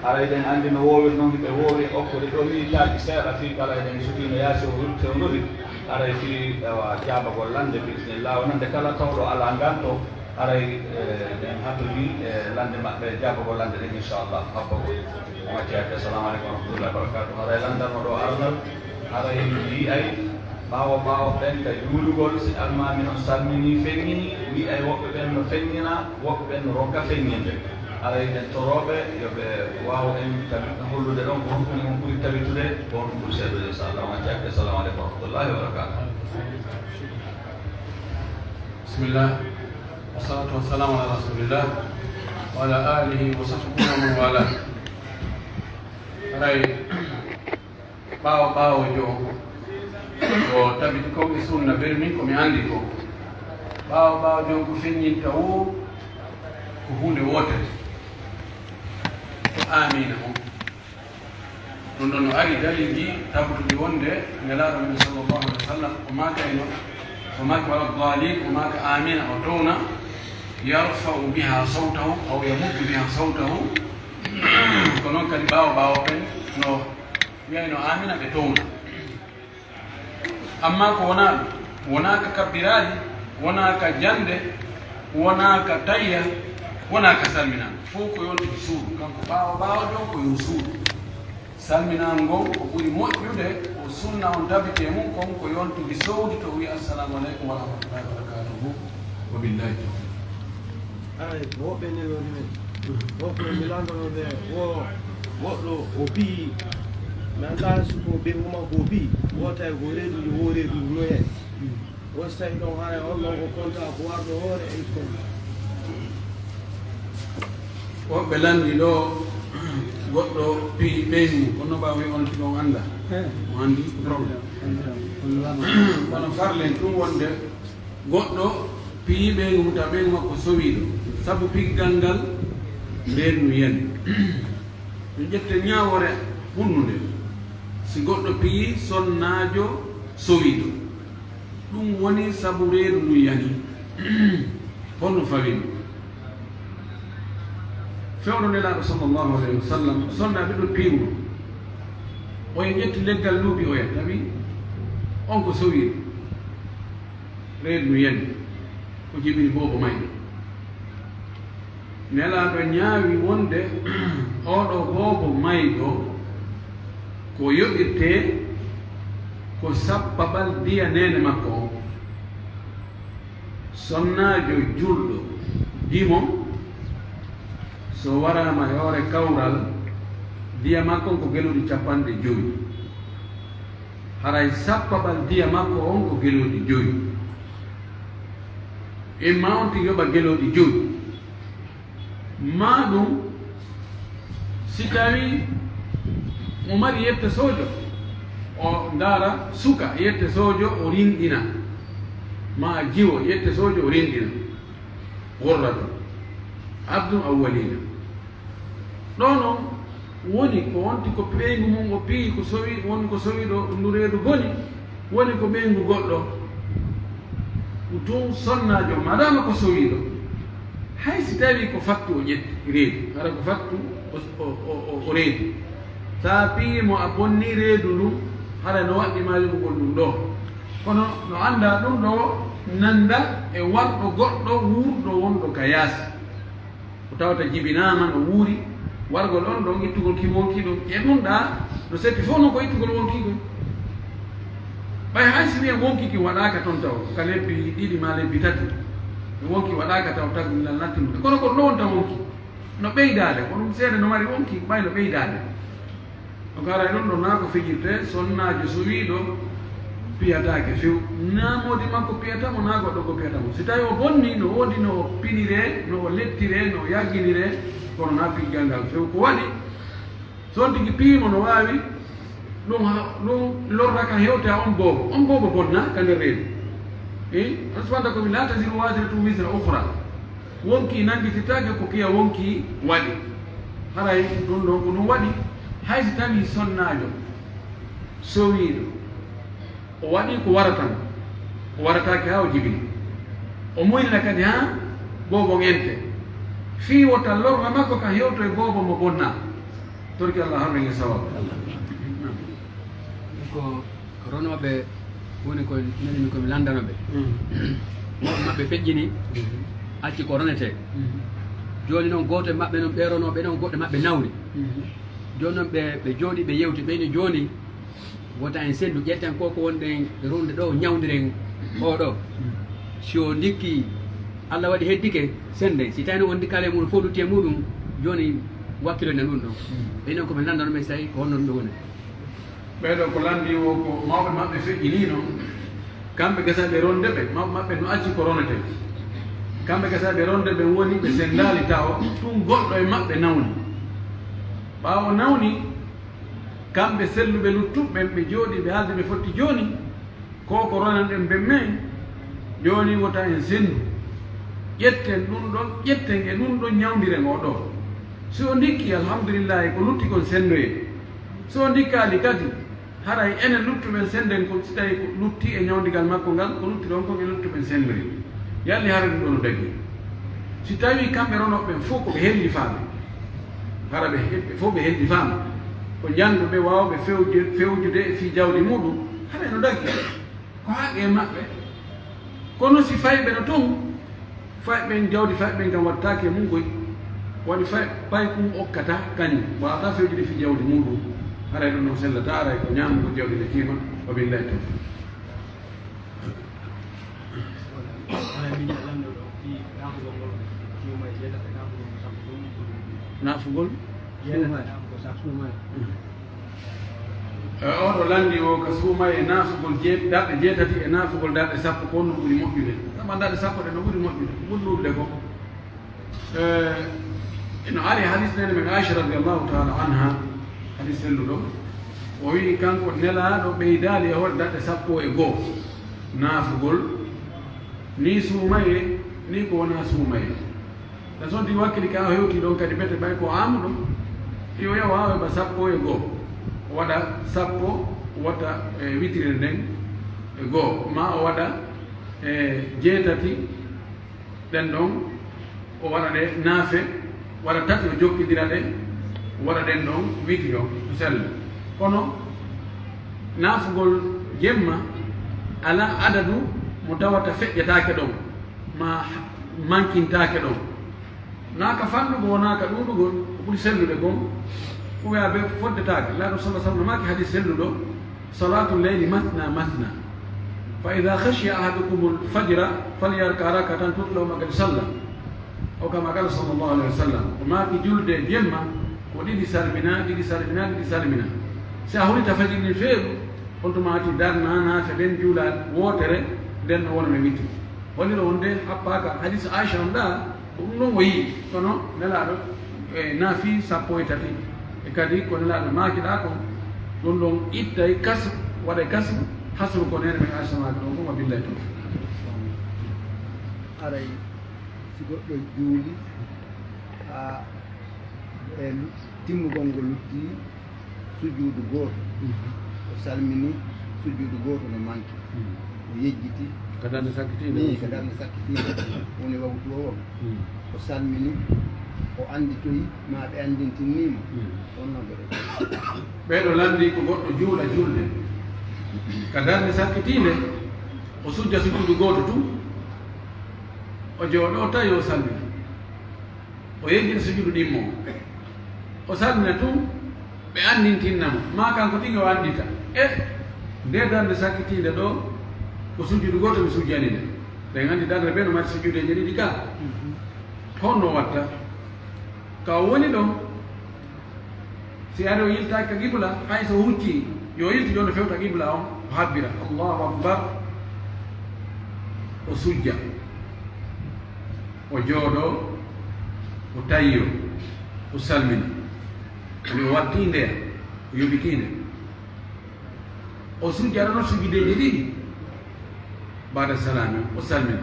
Haray eɗen anndi no woowiri non, hiɓe woowi okkude ɗoo minitaaji seeɗa fii kala eɗen sukii no yaasi o fewndori. Haray fii, ewa, jaabagol lannde, bismillah, wonande kala tawɗo alaa nganto, haray, eh, en hattodii, eh, lannde maɓɓe, jaabagol lannde ɗen, inchallah, habbagol. On acci hakke, assalamu aleykum wa rahmatullahi wa barakatuh. Haray lanndal mo ɗoo arnal, haray mi yi'ay, ɓaawo, ɓaawo ɓen ka juulugol, si almaami on salminii, feññinii, mi yi'ay woɓɓe ɓen no feññina, woɓɓe ɓen no ronka feññinde. Haray en torooɓe, yo ɓe waaw en tawi hollude ɗon ko honɗun on ɓuri tawitude, ko honɗun ɓuri seedude, inchallah. On acci hakke, assalamu aleykum wa rahmatullahi wa barakatuh. بسم الله، والصلاة والسلام على رسول الله، وعلى آله وصحبه ومن والاه. Haray ɓaawo ɓaawo jon ko tabiti kon e sunna, bari min ko mi anndi kon. Ɓaawo ɓaawo jon ko feññinta woo ko huunde wootere. Ko aamiina on. Ɗun ɗon no ari dalilji tabbutuɗi wonde Nelaaɗo men sallallahu alaihi wasallam o maakayno, o maaki ولا الضالين, o maaka aamiina, o towna, يرفع بها صوته أو يمد بها صوته. Ko non kadi ɓaawo ɓaawo ɓen no wi'ayno aamiina ɓe towna. Amma ko wonaa ɗun, wonaa ka kabbiraali, wonaa ka jannde, wonaa ka tayya, wonaa ka salminaango. Fow ko yontude suudu. Kanko ɓaawo ɓaawo jon ko yo suudu. Salminaango ngon ko ɓuri moƴƴude, ko sunna on tabiti e mun kon ko yontude suudu to o wi'i, "Assalamu aleykum wa rahmatullahi wa barakatuhu." Wa billahi tawfiq. Aray, ko woɓɓe nelori men. Woɓɓe mi lanndano ɓe, wo-, goɗɗo o piyi, mi anndaa si ko ɓeyngu makko o piyi, wota e ko reedu ndi, wo reedu ndu no hen. Wo si tawi ɗon haray on ɗon ko konta ko warɗo hoore e kon. Woɓɓe lanndi ɗoo, goɗɗo piyi ɓeyngu, kono ɓaawo on tigi on anndaa. He. O anndi problème. Kono farlen ɗun wonde goɗɗo piyi ɓeyngu mum, tawa ɓeyngu makko sowiiɗo, sabu piggal ngal, reedu ndu yani. Min ƴetten ñaawoore hunnunde. Si goɗɗo piyi sonnaajo sowiiɗo, ɗun woni sabu reedu ndun yani. Honno fawiri? Fewndo Nelaaɗo sallallahu alayhi wa sallam, sonnaaɓe ɗon piiruno. Oya ƴetti leggal luuɓi, oya tawi on ko sowiiɗo. Reedu ndun yani, o jibini boobo mayɗo. Nelaaɗo ñaawi wonde, oo ɗoo boobo mayɗo, ko yoɓirtee Ko sappabal diya neene makko on. Sonnaajo julɗo dimo, so waraama e hoore kawral, diya makko on ko gelooɗi capanɗe jowi. Haray sappabal diya makko on ko gelooɗi jowi. Imma on tigi yoɓa gelooɗi jowi. Maa ɗun, si tawii mo mari yette soojo, o ndaara suka yette soojo, o rinɗina. Maa jiwo yette soojo, o rinɗina. Ghurratu abdun aw walida. Ɗoo non woni ko wonti ko ɓeyngu mun o piyi, ko sowi, woni ko sowiiɗo ndu reedu boni, woni ko ɓeyngu goɗɗo. Ɗun tun sonnaajo, maadaama ko sowiiɗo, hay si tawii ko fattu o ƴetti reedu, hara ko fattu o, o, o, o, o reedu, si a piyii mo a bonnii reedu ndun, hara no waɗɗi maa yoɓugol ɗun ɗoo. Kono no anndaa ɗun ɗoo nannda e warɗo goɗɗo wuurɗo wonɗo ka yaasi. O tawata jibinaama no wuuri, wargol on ɗon, ittugol kin wonkii ɗon. E ɗun ɗaa, no seppi fow non ko ittugol wonkii kon. Ɓay hay si wi'en wonkii kin waɗaaka ton taw, ka lebbi ɗiɗi maa lebbi tati, e wonkii waɗaaka taw, taglal nattindu. Kono ko ɗon wonta wonkii. No ɓeydaade, ko ɗun seede no mari wonkii, ɓay no ɓeydaade. Donc, haray ɗon ɗon naa ko fijirtee, sonnaajo sowiiɗo piyataake few. Naa moodi makko piyata mo, naa goɗɗo goo piyata mo. Si tawii o bonnii, no woodi no o piniree, no o lettiree, no o yagginiree, kono naa piggal ngal few. Ko waɗi, so on tigi piyii mo, no waawi ɗun ha, ɗun lorra ka hewta on boobo. On boobo bonna ka nder reedu. Eh? Allah subhanahu wa ta'ala ko wi, "Laa taziru waaziratun wizra ukhra." Wonkii nanngititaake ko kiya wonkii waɗi. Haray ɗun ɗon ko ɗun waɗi, hay si tawii sonnaajo sowiiɗo, o waɗii ko warata mo, o warataake haa o jibini. O muynina kadi haa boobo on ente. Fii wota lorra makko ka hewtoy boobo mo bonnaa. Torki Allah harmin e sawabu. Ko Ko ronooɓe woni ko nani mi ko mi lanndano ɓe. Mm. Woɓɓe maɓɓe feƴƴini, mm, acci ko ronetee. Mm. Jooni non gooto e maɓɓe non ɓe ronooɓe non goɗɗe maɓɓe nawri. Mm. Jooni non ɓe, ɓe jooɗii ɓe yewti, ɓe ni jooni wota en senndu ƴetten ko ko wonɗen ronde ɗo ñawndiren o ɗo. Mm. Si o ndikki Allah waɗi heddike sennden, si tawii non on ndikkaali e muɗum fow lutti e muɗum, jooni wakkiloɗen ɗum ɗo. Mm. Ɓe non ko ɓe lanndano ɓe si tawii ko honno ɗum ɗo woni. Ɓee ɗoo ko lanndii woo ko mawɓe maɓɓe feƴƴiniino, kamɓe gasa ɓe ronde ɓe, mawɓe maɓɓe no acci ko ronetee. Kamɓe gasa ɓe ronde ɓe woni ɓe senndaali tawo, tun goɗɗo e maɓɓe nawni. Ɓaawo nawni, kamɓe selluɓe luttuɓe ɓen, ɓe jooɗii ɓe haaldi ɓe fotti jooni, ko ko ronanɗen ɓen men, jooni wota en senndu. Ƴetten ɗun ɗon, ƴetten e ɗun ɗon ñawndiren oo ɗoo. Si o ndikkii, alhamdulillahi, ko lutti kon senndoyee. Si o ndikkaali kadi, haray enen luttuɓen sennden kon, si tawii ko lutti e ñawndigal makko ngal, ko lutti ɗon kon e luttuɓen senndoyee. Yalli haray ɗun ɗon no dagii. Si tawii kamɓe ronooɓe ɓen fow ko ɓe hellifaaɓe, hara ɓe he-, ɓe fow ɓe hellifaa ma. Ko jannduɓe waawɓe fewje-, fewjude fii jawdi muɗum, haray no dagii. Ko haqqee maɓɓe. Kono si fayɓe no ton, fayɓe ɓen jawdi, fayɓe ɓen kan wattaake e mun koy. Waɗi fay-, paykun okkata kañum. Waawataa fewjude fii jawdi muɗum. Haray ɗum non sellataa, haray ko ñaamugol jawdi nde kiima. Wa billahi tawfiq. Haray min lanɗo ɗo fii naafugol ngol, suuma e jeetati naafugol ko sappo ɗum. Naafugol? Jeetati naafugol sappo. Suuma e. E, on o lanndii woo ka suumayee naafugol jee-, darɗe jeetati e naafugol darɗe sappo, ko honno ɓuri moƴƴude? Sabu darɗe sappo ɗen no ɓuri moƴƴude, ɓuri luurude ko. E, no ari hadis neene men Aisha radiyallahu ta'ala anha, hadis selluɗo, o wi'i kanko Nelaaɗo ɓeydaali e hoore darɗe sappo e go'o naafugol, nii suumayee, nii ko wonaa suumayee. Nde sonti wakkili ka o hewti ɗon kadi bete ɓay ko aamuɗo, yo yaw haa o heɓa sappo e go'o. O waɗa sappo, o watta, e, witiri nden e go'o. Maa o waɗa, e, jeetati ɗen ɗon, o waɗa ɗe naafe, waɗa tati o jokkindira ɗe, o waɗa ɗen ɗon witiri on, o sella. Kono naafugol jemma alaa adadu mo tawata feƴƴataake ɗon, maa mankintaake ɗon. Naa ka fanɗugol, wonaa ka ɗuuɗugol, ko ɓuri sellude kon, ko wi'aa ɓe foddetaake. Laaɗo sallallaahu alayhi wa sallam maaki hadis selluɗo, صلاة الليل مثنى مثنى، فإذا خشي أحدكم الفجر فليركع ركعة تطلع ما قد صلى، أو كما قال صلى الله عليه وسلم. O maaki julde jemma ko ɗiɗi salmina, ɗiɗi salmina, ɗiɗi salmina. Si a hulita fajiri ndin feeru, on tuma ati darna naafila ɗen juula wootere, nden no wona no witti. Holli ɗo wonde happaaka hadis Aisha on ɗa, ko ɗum ɗon o yi'i, kono Nelaaɗo, e, naafi sappo e tati. E kadi ko Nelaaɗo maakiɗaa kon, ɗum ɗon ittay kasru, waɗay kasru, hasru ko neene men Aisha maaki ɗon kon, wa billahi tawfiq. Aray, si goɗɗo juuli, haa e lu-, timmugol ngol lutti, sujuudu gooto. Mhm. O salmini, sujuudu gooto no manki. Mhm. O yejjiti. Ka darnde sakkitiinde? Nii, ka darnde sakkitiinde. Woni wawtu o won. Mhm. O salmini, o annditoyi, maa ɓe anndintinii mo. Mhm. On non ɓe ɗo. Ɓee ɗo lanndii ko goɗɗo juula julde. Ka darnde sakkitiinde, o sujja sujuudu gooto tun. O jooɗoo tawi o salmini. O yejjiti sujuudu ɗimmo. O salmina tun, ɓe anndintinna mo. Maa kanko tigi o anndita. E, ndee darnde sakkitiinde ɗoo, ko sujuudu gooto mi sujjani nde. Ɗen anndi darnde ɓe no mari sujuudeeje ɗiɗi ka. Honno watta? Ka o woni ɗon, si ari o yiltaaki ka qibla, hay so o huccii, yo o yiltu jooni o fewta qibla on, o habbira, Allahu Akbar, o sujja, o jooɗoo, o tayyoo, o salmina. Ani o wattii ndeya, o yoɓitii nde. O sujjata non sujudeeji ɗiɗi. Baada salaami, o salmina.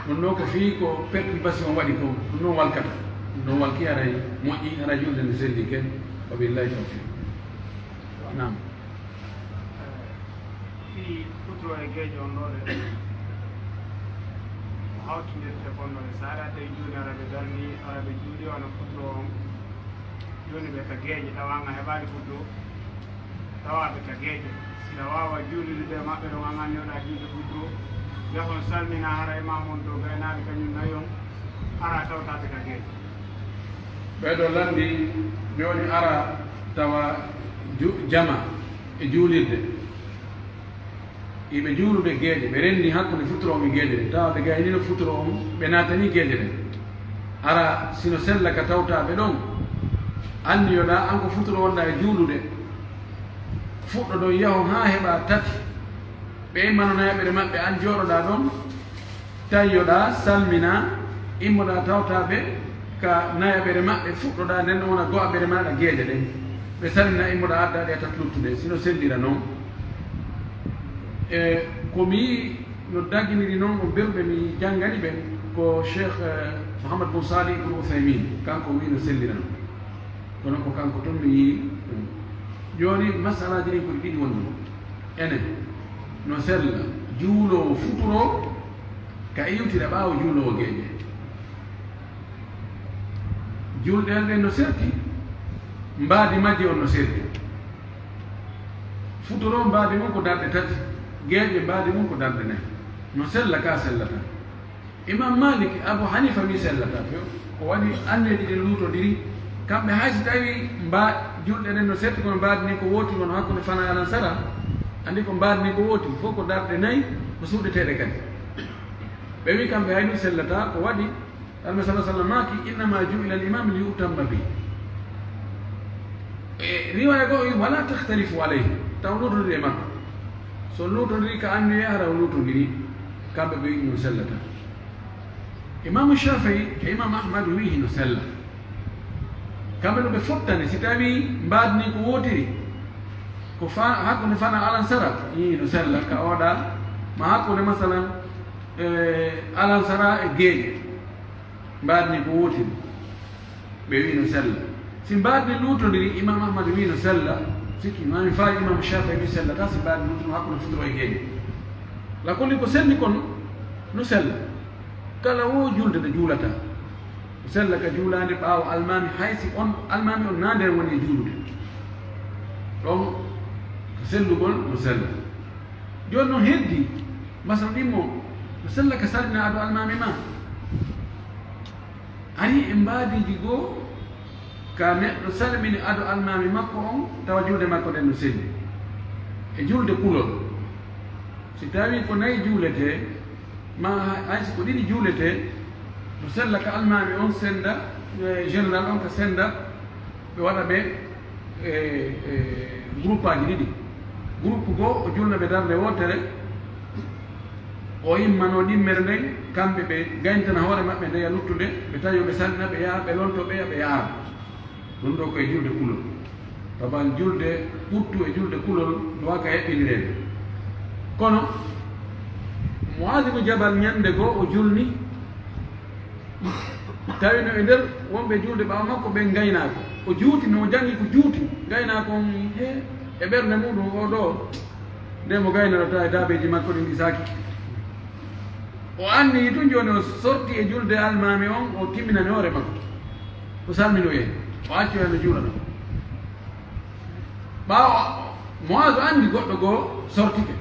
Ɗum ɗoo ko fii ko perturbation waɗi ko, ɗum ɗon walkata. Ɗum ɗon walki haray moƴƴi, haray julde nde selli ken. Wa billahi tawfiq. Naam. Fii futuro e geeƴo on ɗoo de, ko hawtindirte kon ɗoo de. So aɗa tawi jooni ara ɓe darni, ara ɓe juuli, wano futuro on. Jooni ɓe ka geeƴe, tawa an a heɓaali futuro. Tawaaɓe ka geeƴe, si ɗa waawa juulude ɓe maɓɓe ɗon, an anniyoɗaa juulde futuro, yahon salmina hara e maa mon dow gaynaaɓe kañun nayon, ara tawtaaɓe ka geeƴe. Ɓee ɗoo lanndii, jooni ara tawa ju-, jama e juulirde. Iɓe juulude geeƴe, ɓe renndii hakkunde futuro on e geeƴe ɗen. Tawa ɓe gaynino futuro on, ɓe naatanii geeƴe ɗen. Ara, si no sella ka tawtaaɓe ɗon, anniyoɗaa an ko futuro wonɗaa e juulude, fuɗɗoɗon yahon haa heɓaa tati. Ɓe immano nayaɓere maɓɓe, an jooɗoɗaa ɗon, tayyoɗaa, salminaa, immoɗaa tawtaaɓe ka nayaɓere maɓɓe, fuɗɗoɗaa nden ɗon wona go'aɓere maaɗa geeƴe ɗen. Ɓe salminaa, immoɗaa addaa ɗe tati luttuɗe, si no sellira non. E ko mi yi'i no daginiri non, on ɓe mi janngani ɓen, ko Cheikh, eh, Mouhammad Bun Salih Ibn Uthaymin, kanko wi'i no sellira non. Kono ko kanko tun mi yi'i ɗum. Jooni, masalaaji ɗin ko ɗi ɗiɗi woni ɗon. Enen, no sella juuloowo futuro ka iwtira ɓaawo juuloowo geeƴe. Julɗe ɗen no serti, mbaadi majje on no serti. Futuro mbaadi mun ko darɗe tati, geeƴe mbaadi mun ko darɗe nay. No sella ka sellata. Imam Malik, Abu Hanifa wi'i sellataa few. Ko waɗi anniyeeji ɗin luutondiri, kamɓe hay si tawi mba-, julɗe ɗen no serti kono mbaadi ndin ko wooti, wano hakkunde Fana e Alansara, anndi ko mbaadi ndin ko wooti, fof ko darɗe nay, ko suuɗeteeɗe kadi. Ɓe wi'i kamɓe hay ɗum sellataa, ko waɗi Annabi sallallahu alaihi wasallam maaki, "Innama ju'ila al-imam li yu'tamma bih." E riwaya goo o wi'i, "Wala takhtalifu alayhi." Taw luutondiri e makko. So luutondiri ka anniye, hara o luutondiri, kamɓe ɓe wi'i no sellata. Imaamu Shafi'i e Imaamu Ahmad wi'i hino sella. Kamɓe no ɓe fottani, si tawi mbaadi ndin ko wootiri, ko fa-, hakkunde Fana Alansara, hino sella, ka oɗa, ma hakkunde masalan, e, Alansara e geeƴe. Mbaadi ndin ko wootiri. Ɓe wi'i no sella. Si mbaadi ndin luutondiri, Imam Ahmad wi'i no sella. Sikki, ma mi fayi Imam Shafi'i wi'i sellata, si mbaadi ndin luutondiri hakkunde futuro e geeƴe. La kulli ko selli kon, no sella. Kala wo julde nde juulata. Ko sella ka juulaande ɓaawo almaami, hay si on almaami on naa nder woni e juulude. Ɗon, ko sellugol, no sella. Jooni non heddi, masal ɗimmo, no sella ka salmina ado almaami ma. Ari e mbaadiiji goo, ka neɗɗo salmini ado almaami makko on, tawa juulde makko nden no selli. E julde kulol, si tawii ko nayi juuletee, maa hay si ko ɗiɗi juuletee, no sella ka almaami on senda, e, général on ka senda, ɓe waɗa ɓe, e, e, groupaaji ɗiɗi. Groupe goo, o julna ɓe darnde wootere, o immanoo ɗimmere nden, kamɓe ɓe gayntana hoore maɓɓe ndeya luttunde, ɓe tawi yo ɓe salmina, ɓe yaha, ɓe lonto ɓeya, ɓe yaha. Ɗun ɗoo ko e julde kulol. Taban julde ɓuttu e julde kulol no waawi ka heɓɓindireede. Kono, Mu'aaz ibn Jabal ɲande goo o julni, tawi no e nder wonɓe julde ɓaawo makko ɓen gaynaako. O juuti, no o jangi ko juuti. Gaynaako on, he, e ɓernde muɗum, oo ɗoo, nde mo gaynata e daabeeji makko ɗin ɗi saakike. O anniyii tun jooni o sorti e julde almaami on, o timminani hoore makko. O salminoyi en. O acci o no juulana. Ɓaawo, Mu'aazu anndi goɗɗo goo sortike.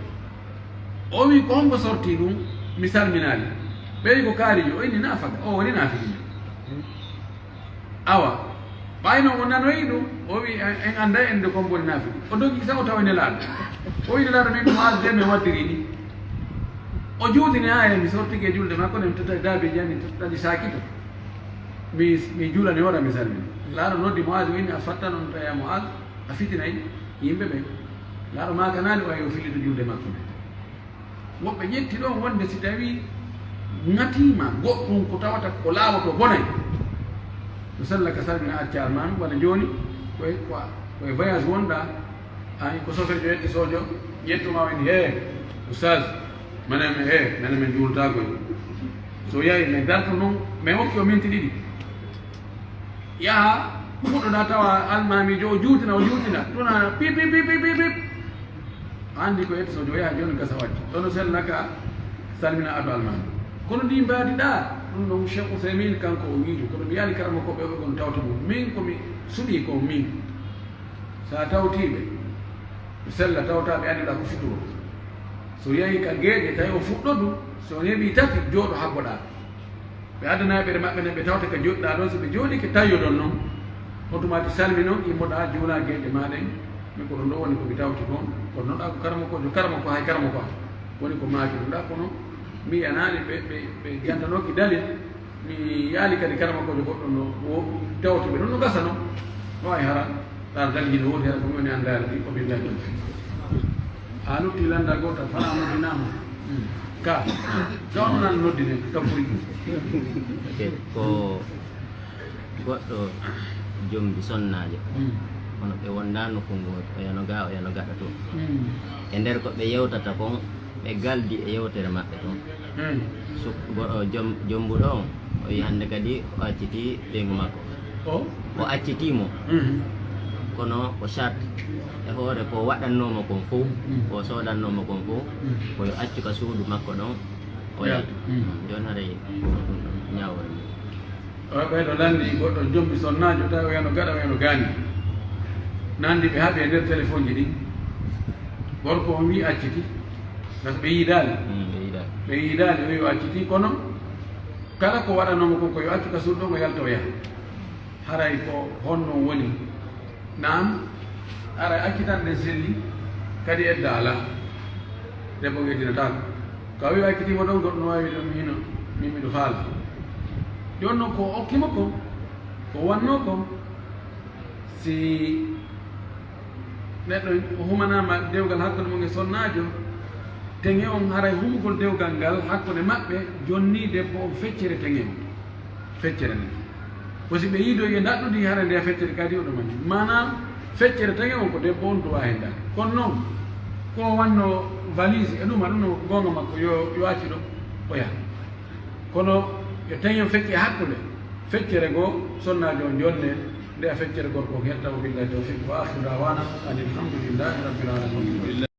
O wi'i, "Ko honko sorti ɗun? Mi salminaali." Ɓe wi'i, "Ko kaarijo." O inni, "Naafaka, o woni naafiqijo." Awa, ɓay non o nanoyi ɗun, o wi'i, "En, en annday ende kon woni naafiqi." O dogi, sa o tawa Nelaaɗo. O wi'i, "Nelaaɗo, min Mu'aazu de, mi waddiri ni." O juutini, "Haa e mi sortike e julde makko, nden mi totta daabeeji an, mi totta ɗi saakito. Mi, mi juulani hoore, mi salmini." Nelaaɗo noddi Mu'aazu, o inni, "A fattan on, tawi a Mu'aazu, a fitinay yimɓe ɓen." Nelaaɗo maakanaali o, yo fillito julde makko nden. Woɓɓe ƴetti ɗon wonde si tawii ŋatiima goɗɗun ko tawata ko laawoto bonay, no sella ka salmina acca almaami, walla jooni ko e, ko, ko e voyage wonɗaa, ay, ko sofeejo yetti soojo, ƴettuma o inni, "Hee, Ustaaz, menen, hee, menen men juultaako e." So yahi, men darto non, men hokki o minti ɗiɗi. Yaha, fuɗɗoɗaa tawa almaamiijo o juutina, o juutina, tuna pip, pip, pip. A anndi ko yetti soojo, o yaha jooni gasa wacci. Ɗon no sella ka salmina ado almaami. Kono ndi mbaadi ɗaa, ɗun ɗon Cheikh Ousaymin kanko o wiiju, kono mi yaali karamokooɓe ɓe kono tawti mo. Min ko mi suɓii ko min. Sa tawtii ɓe, ɓe sella tawtaa ɓe anndiɗaa ko fuɗɗuɗo. So yahi ka geeƴe, tawi o fuɗɗodu, so on heɓii tati, jooɗo habboɗaa. Ɓe addanaa ɓe maɓɓe nden, ɓe tawta ka jooɗiɗaa ɗon, si ɓe jooɗike tawi yo ɗon non. On tuma ti salmi non, immoɗaa, juulaa geeƴe maa ɗen. Min ko ɗon ɗoo woni ko mi tawti kon, kono non ɗaa ko karamokoojo, karamoko hay karamoko hay. Woni ko maaki ɗun ɗaa, kono mi yanaani ɓe, ɓe, ɓe jantanooki dalil. Mi yaali kadi karamokoojo goɗɗo no wo-, tawti ɓe ɗun no gasa non. No ay hara, ɗaar dalil no woodi hara ko mi woni anndaare ɗi, o billahi ɗon. A lutti lannda goota, fala noddinaama. Ka, ka on nan noddine, ka ɓuri. Ok, ko goɗɗo jombi sonnaajo. Mm. Kono ɓe wondaano konngol, o yano ga, o yano gaɗa to. Mm. E nder ko ɓe yewtata kon, ɓe galdi e yewtere maɓɓe ton. Mm. Su-, go-, o jom-, jombuɗo on, o yi hannde kadi o accitii ɓeyngu makko. O? O accitii mo. Mm. Kono ko sart e hoore ko waɗannoo mo kon fow, mm, ko soodannoo mo kon fow, mm, ko yo accu ka suudu makko ɗon, o yalta. Yalta. Mm. Jooni haray ko ɗum ɗon ñaawol. O, ɓee ɗoo lanndii goɗɗo jombi sonnaajo, tawi o yano gaɗa, o yano gaani. Nanndi ɓe haɓi e nder telefonji ɗin. Gorko on wi'i acciti, parce que ɓe yiidaali. Mm, ɓe yiidaali. Ɓe yiidaali, o wi'i o acciti, kono kala ko waɗanoo mo kon ko yo accu ka suudu ɗon, o yalta, o yaha. Haray ko honno woni? Naam, haray accitan ɗen selli, kadi edda alaa. Debbo on yeddinataako. Ka o wi'i o accitii mo ɗon, goɗɗo no waawi wi'ude ɗon, "Miino, min miɗo faala." Jooni non ko o okki mo kon, ko wannoo kon, si neɗɗo o humanaama dewgal hakkunde mum e sonnaajo, teŋe on haray humugol dewgal ngal hakkunde maɓɓe jonnii debbo on feccere teŋe on. Feccere nden. Ko si ɓe yiidoyi e ndaɗɗudi, hara nde feccere kadi o ɗumanti. Maanaam, feccere tawi on ko debbo on duwaa hen ndaɗi. Kono non, ko wanno valise e ɗum, aɗa ɗum ko goonga makko, yo, yo accu ɗo, o yaha. Kono yo tawi on fecce hakkunde, feccere goo, sonnaajo on jonne, nde a feccere gorko on hetta, wa billahi tawfiq, wa akhiru da'wana anil hamdulillahi rabbil alamin.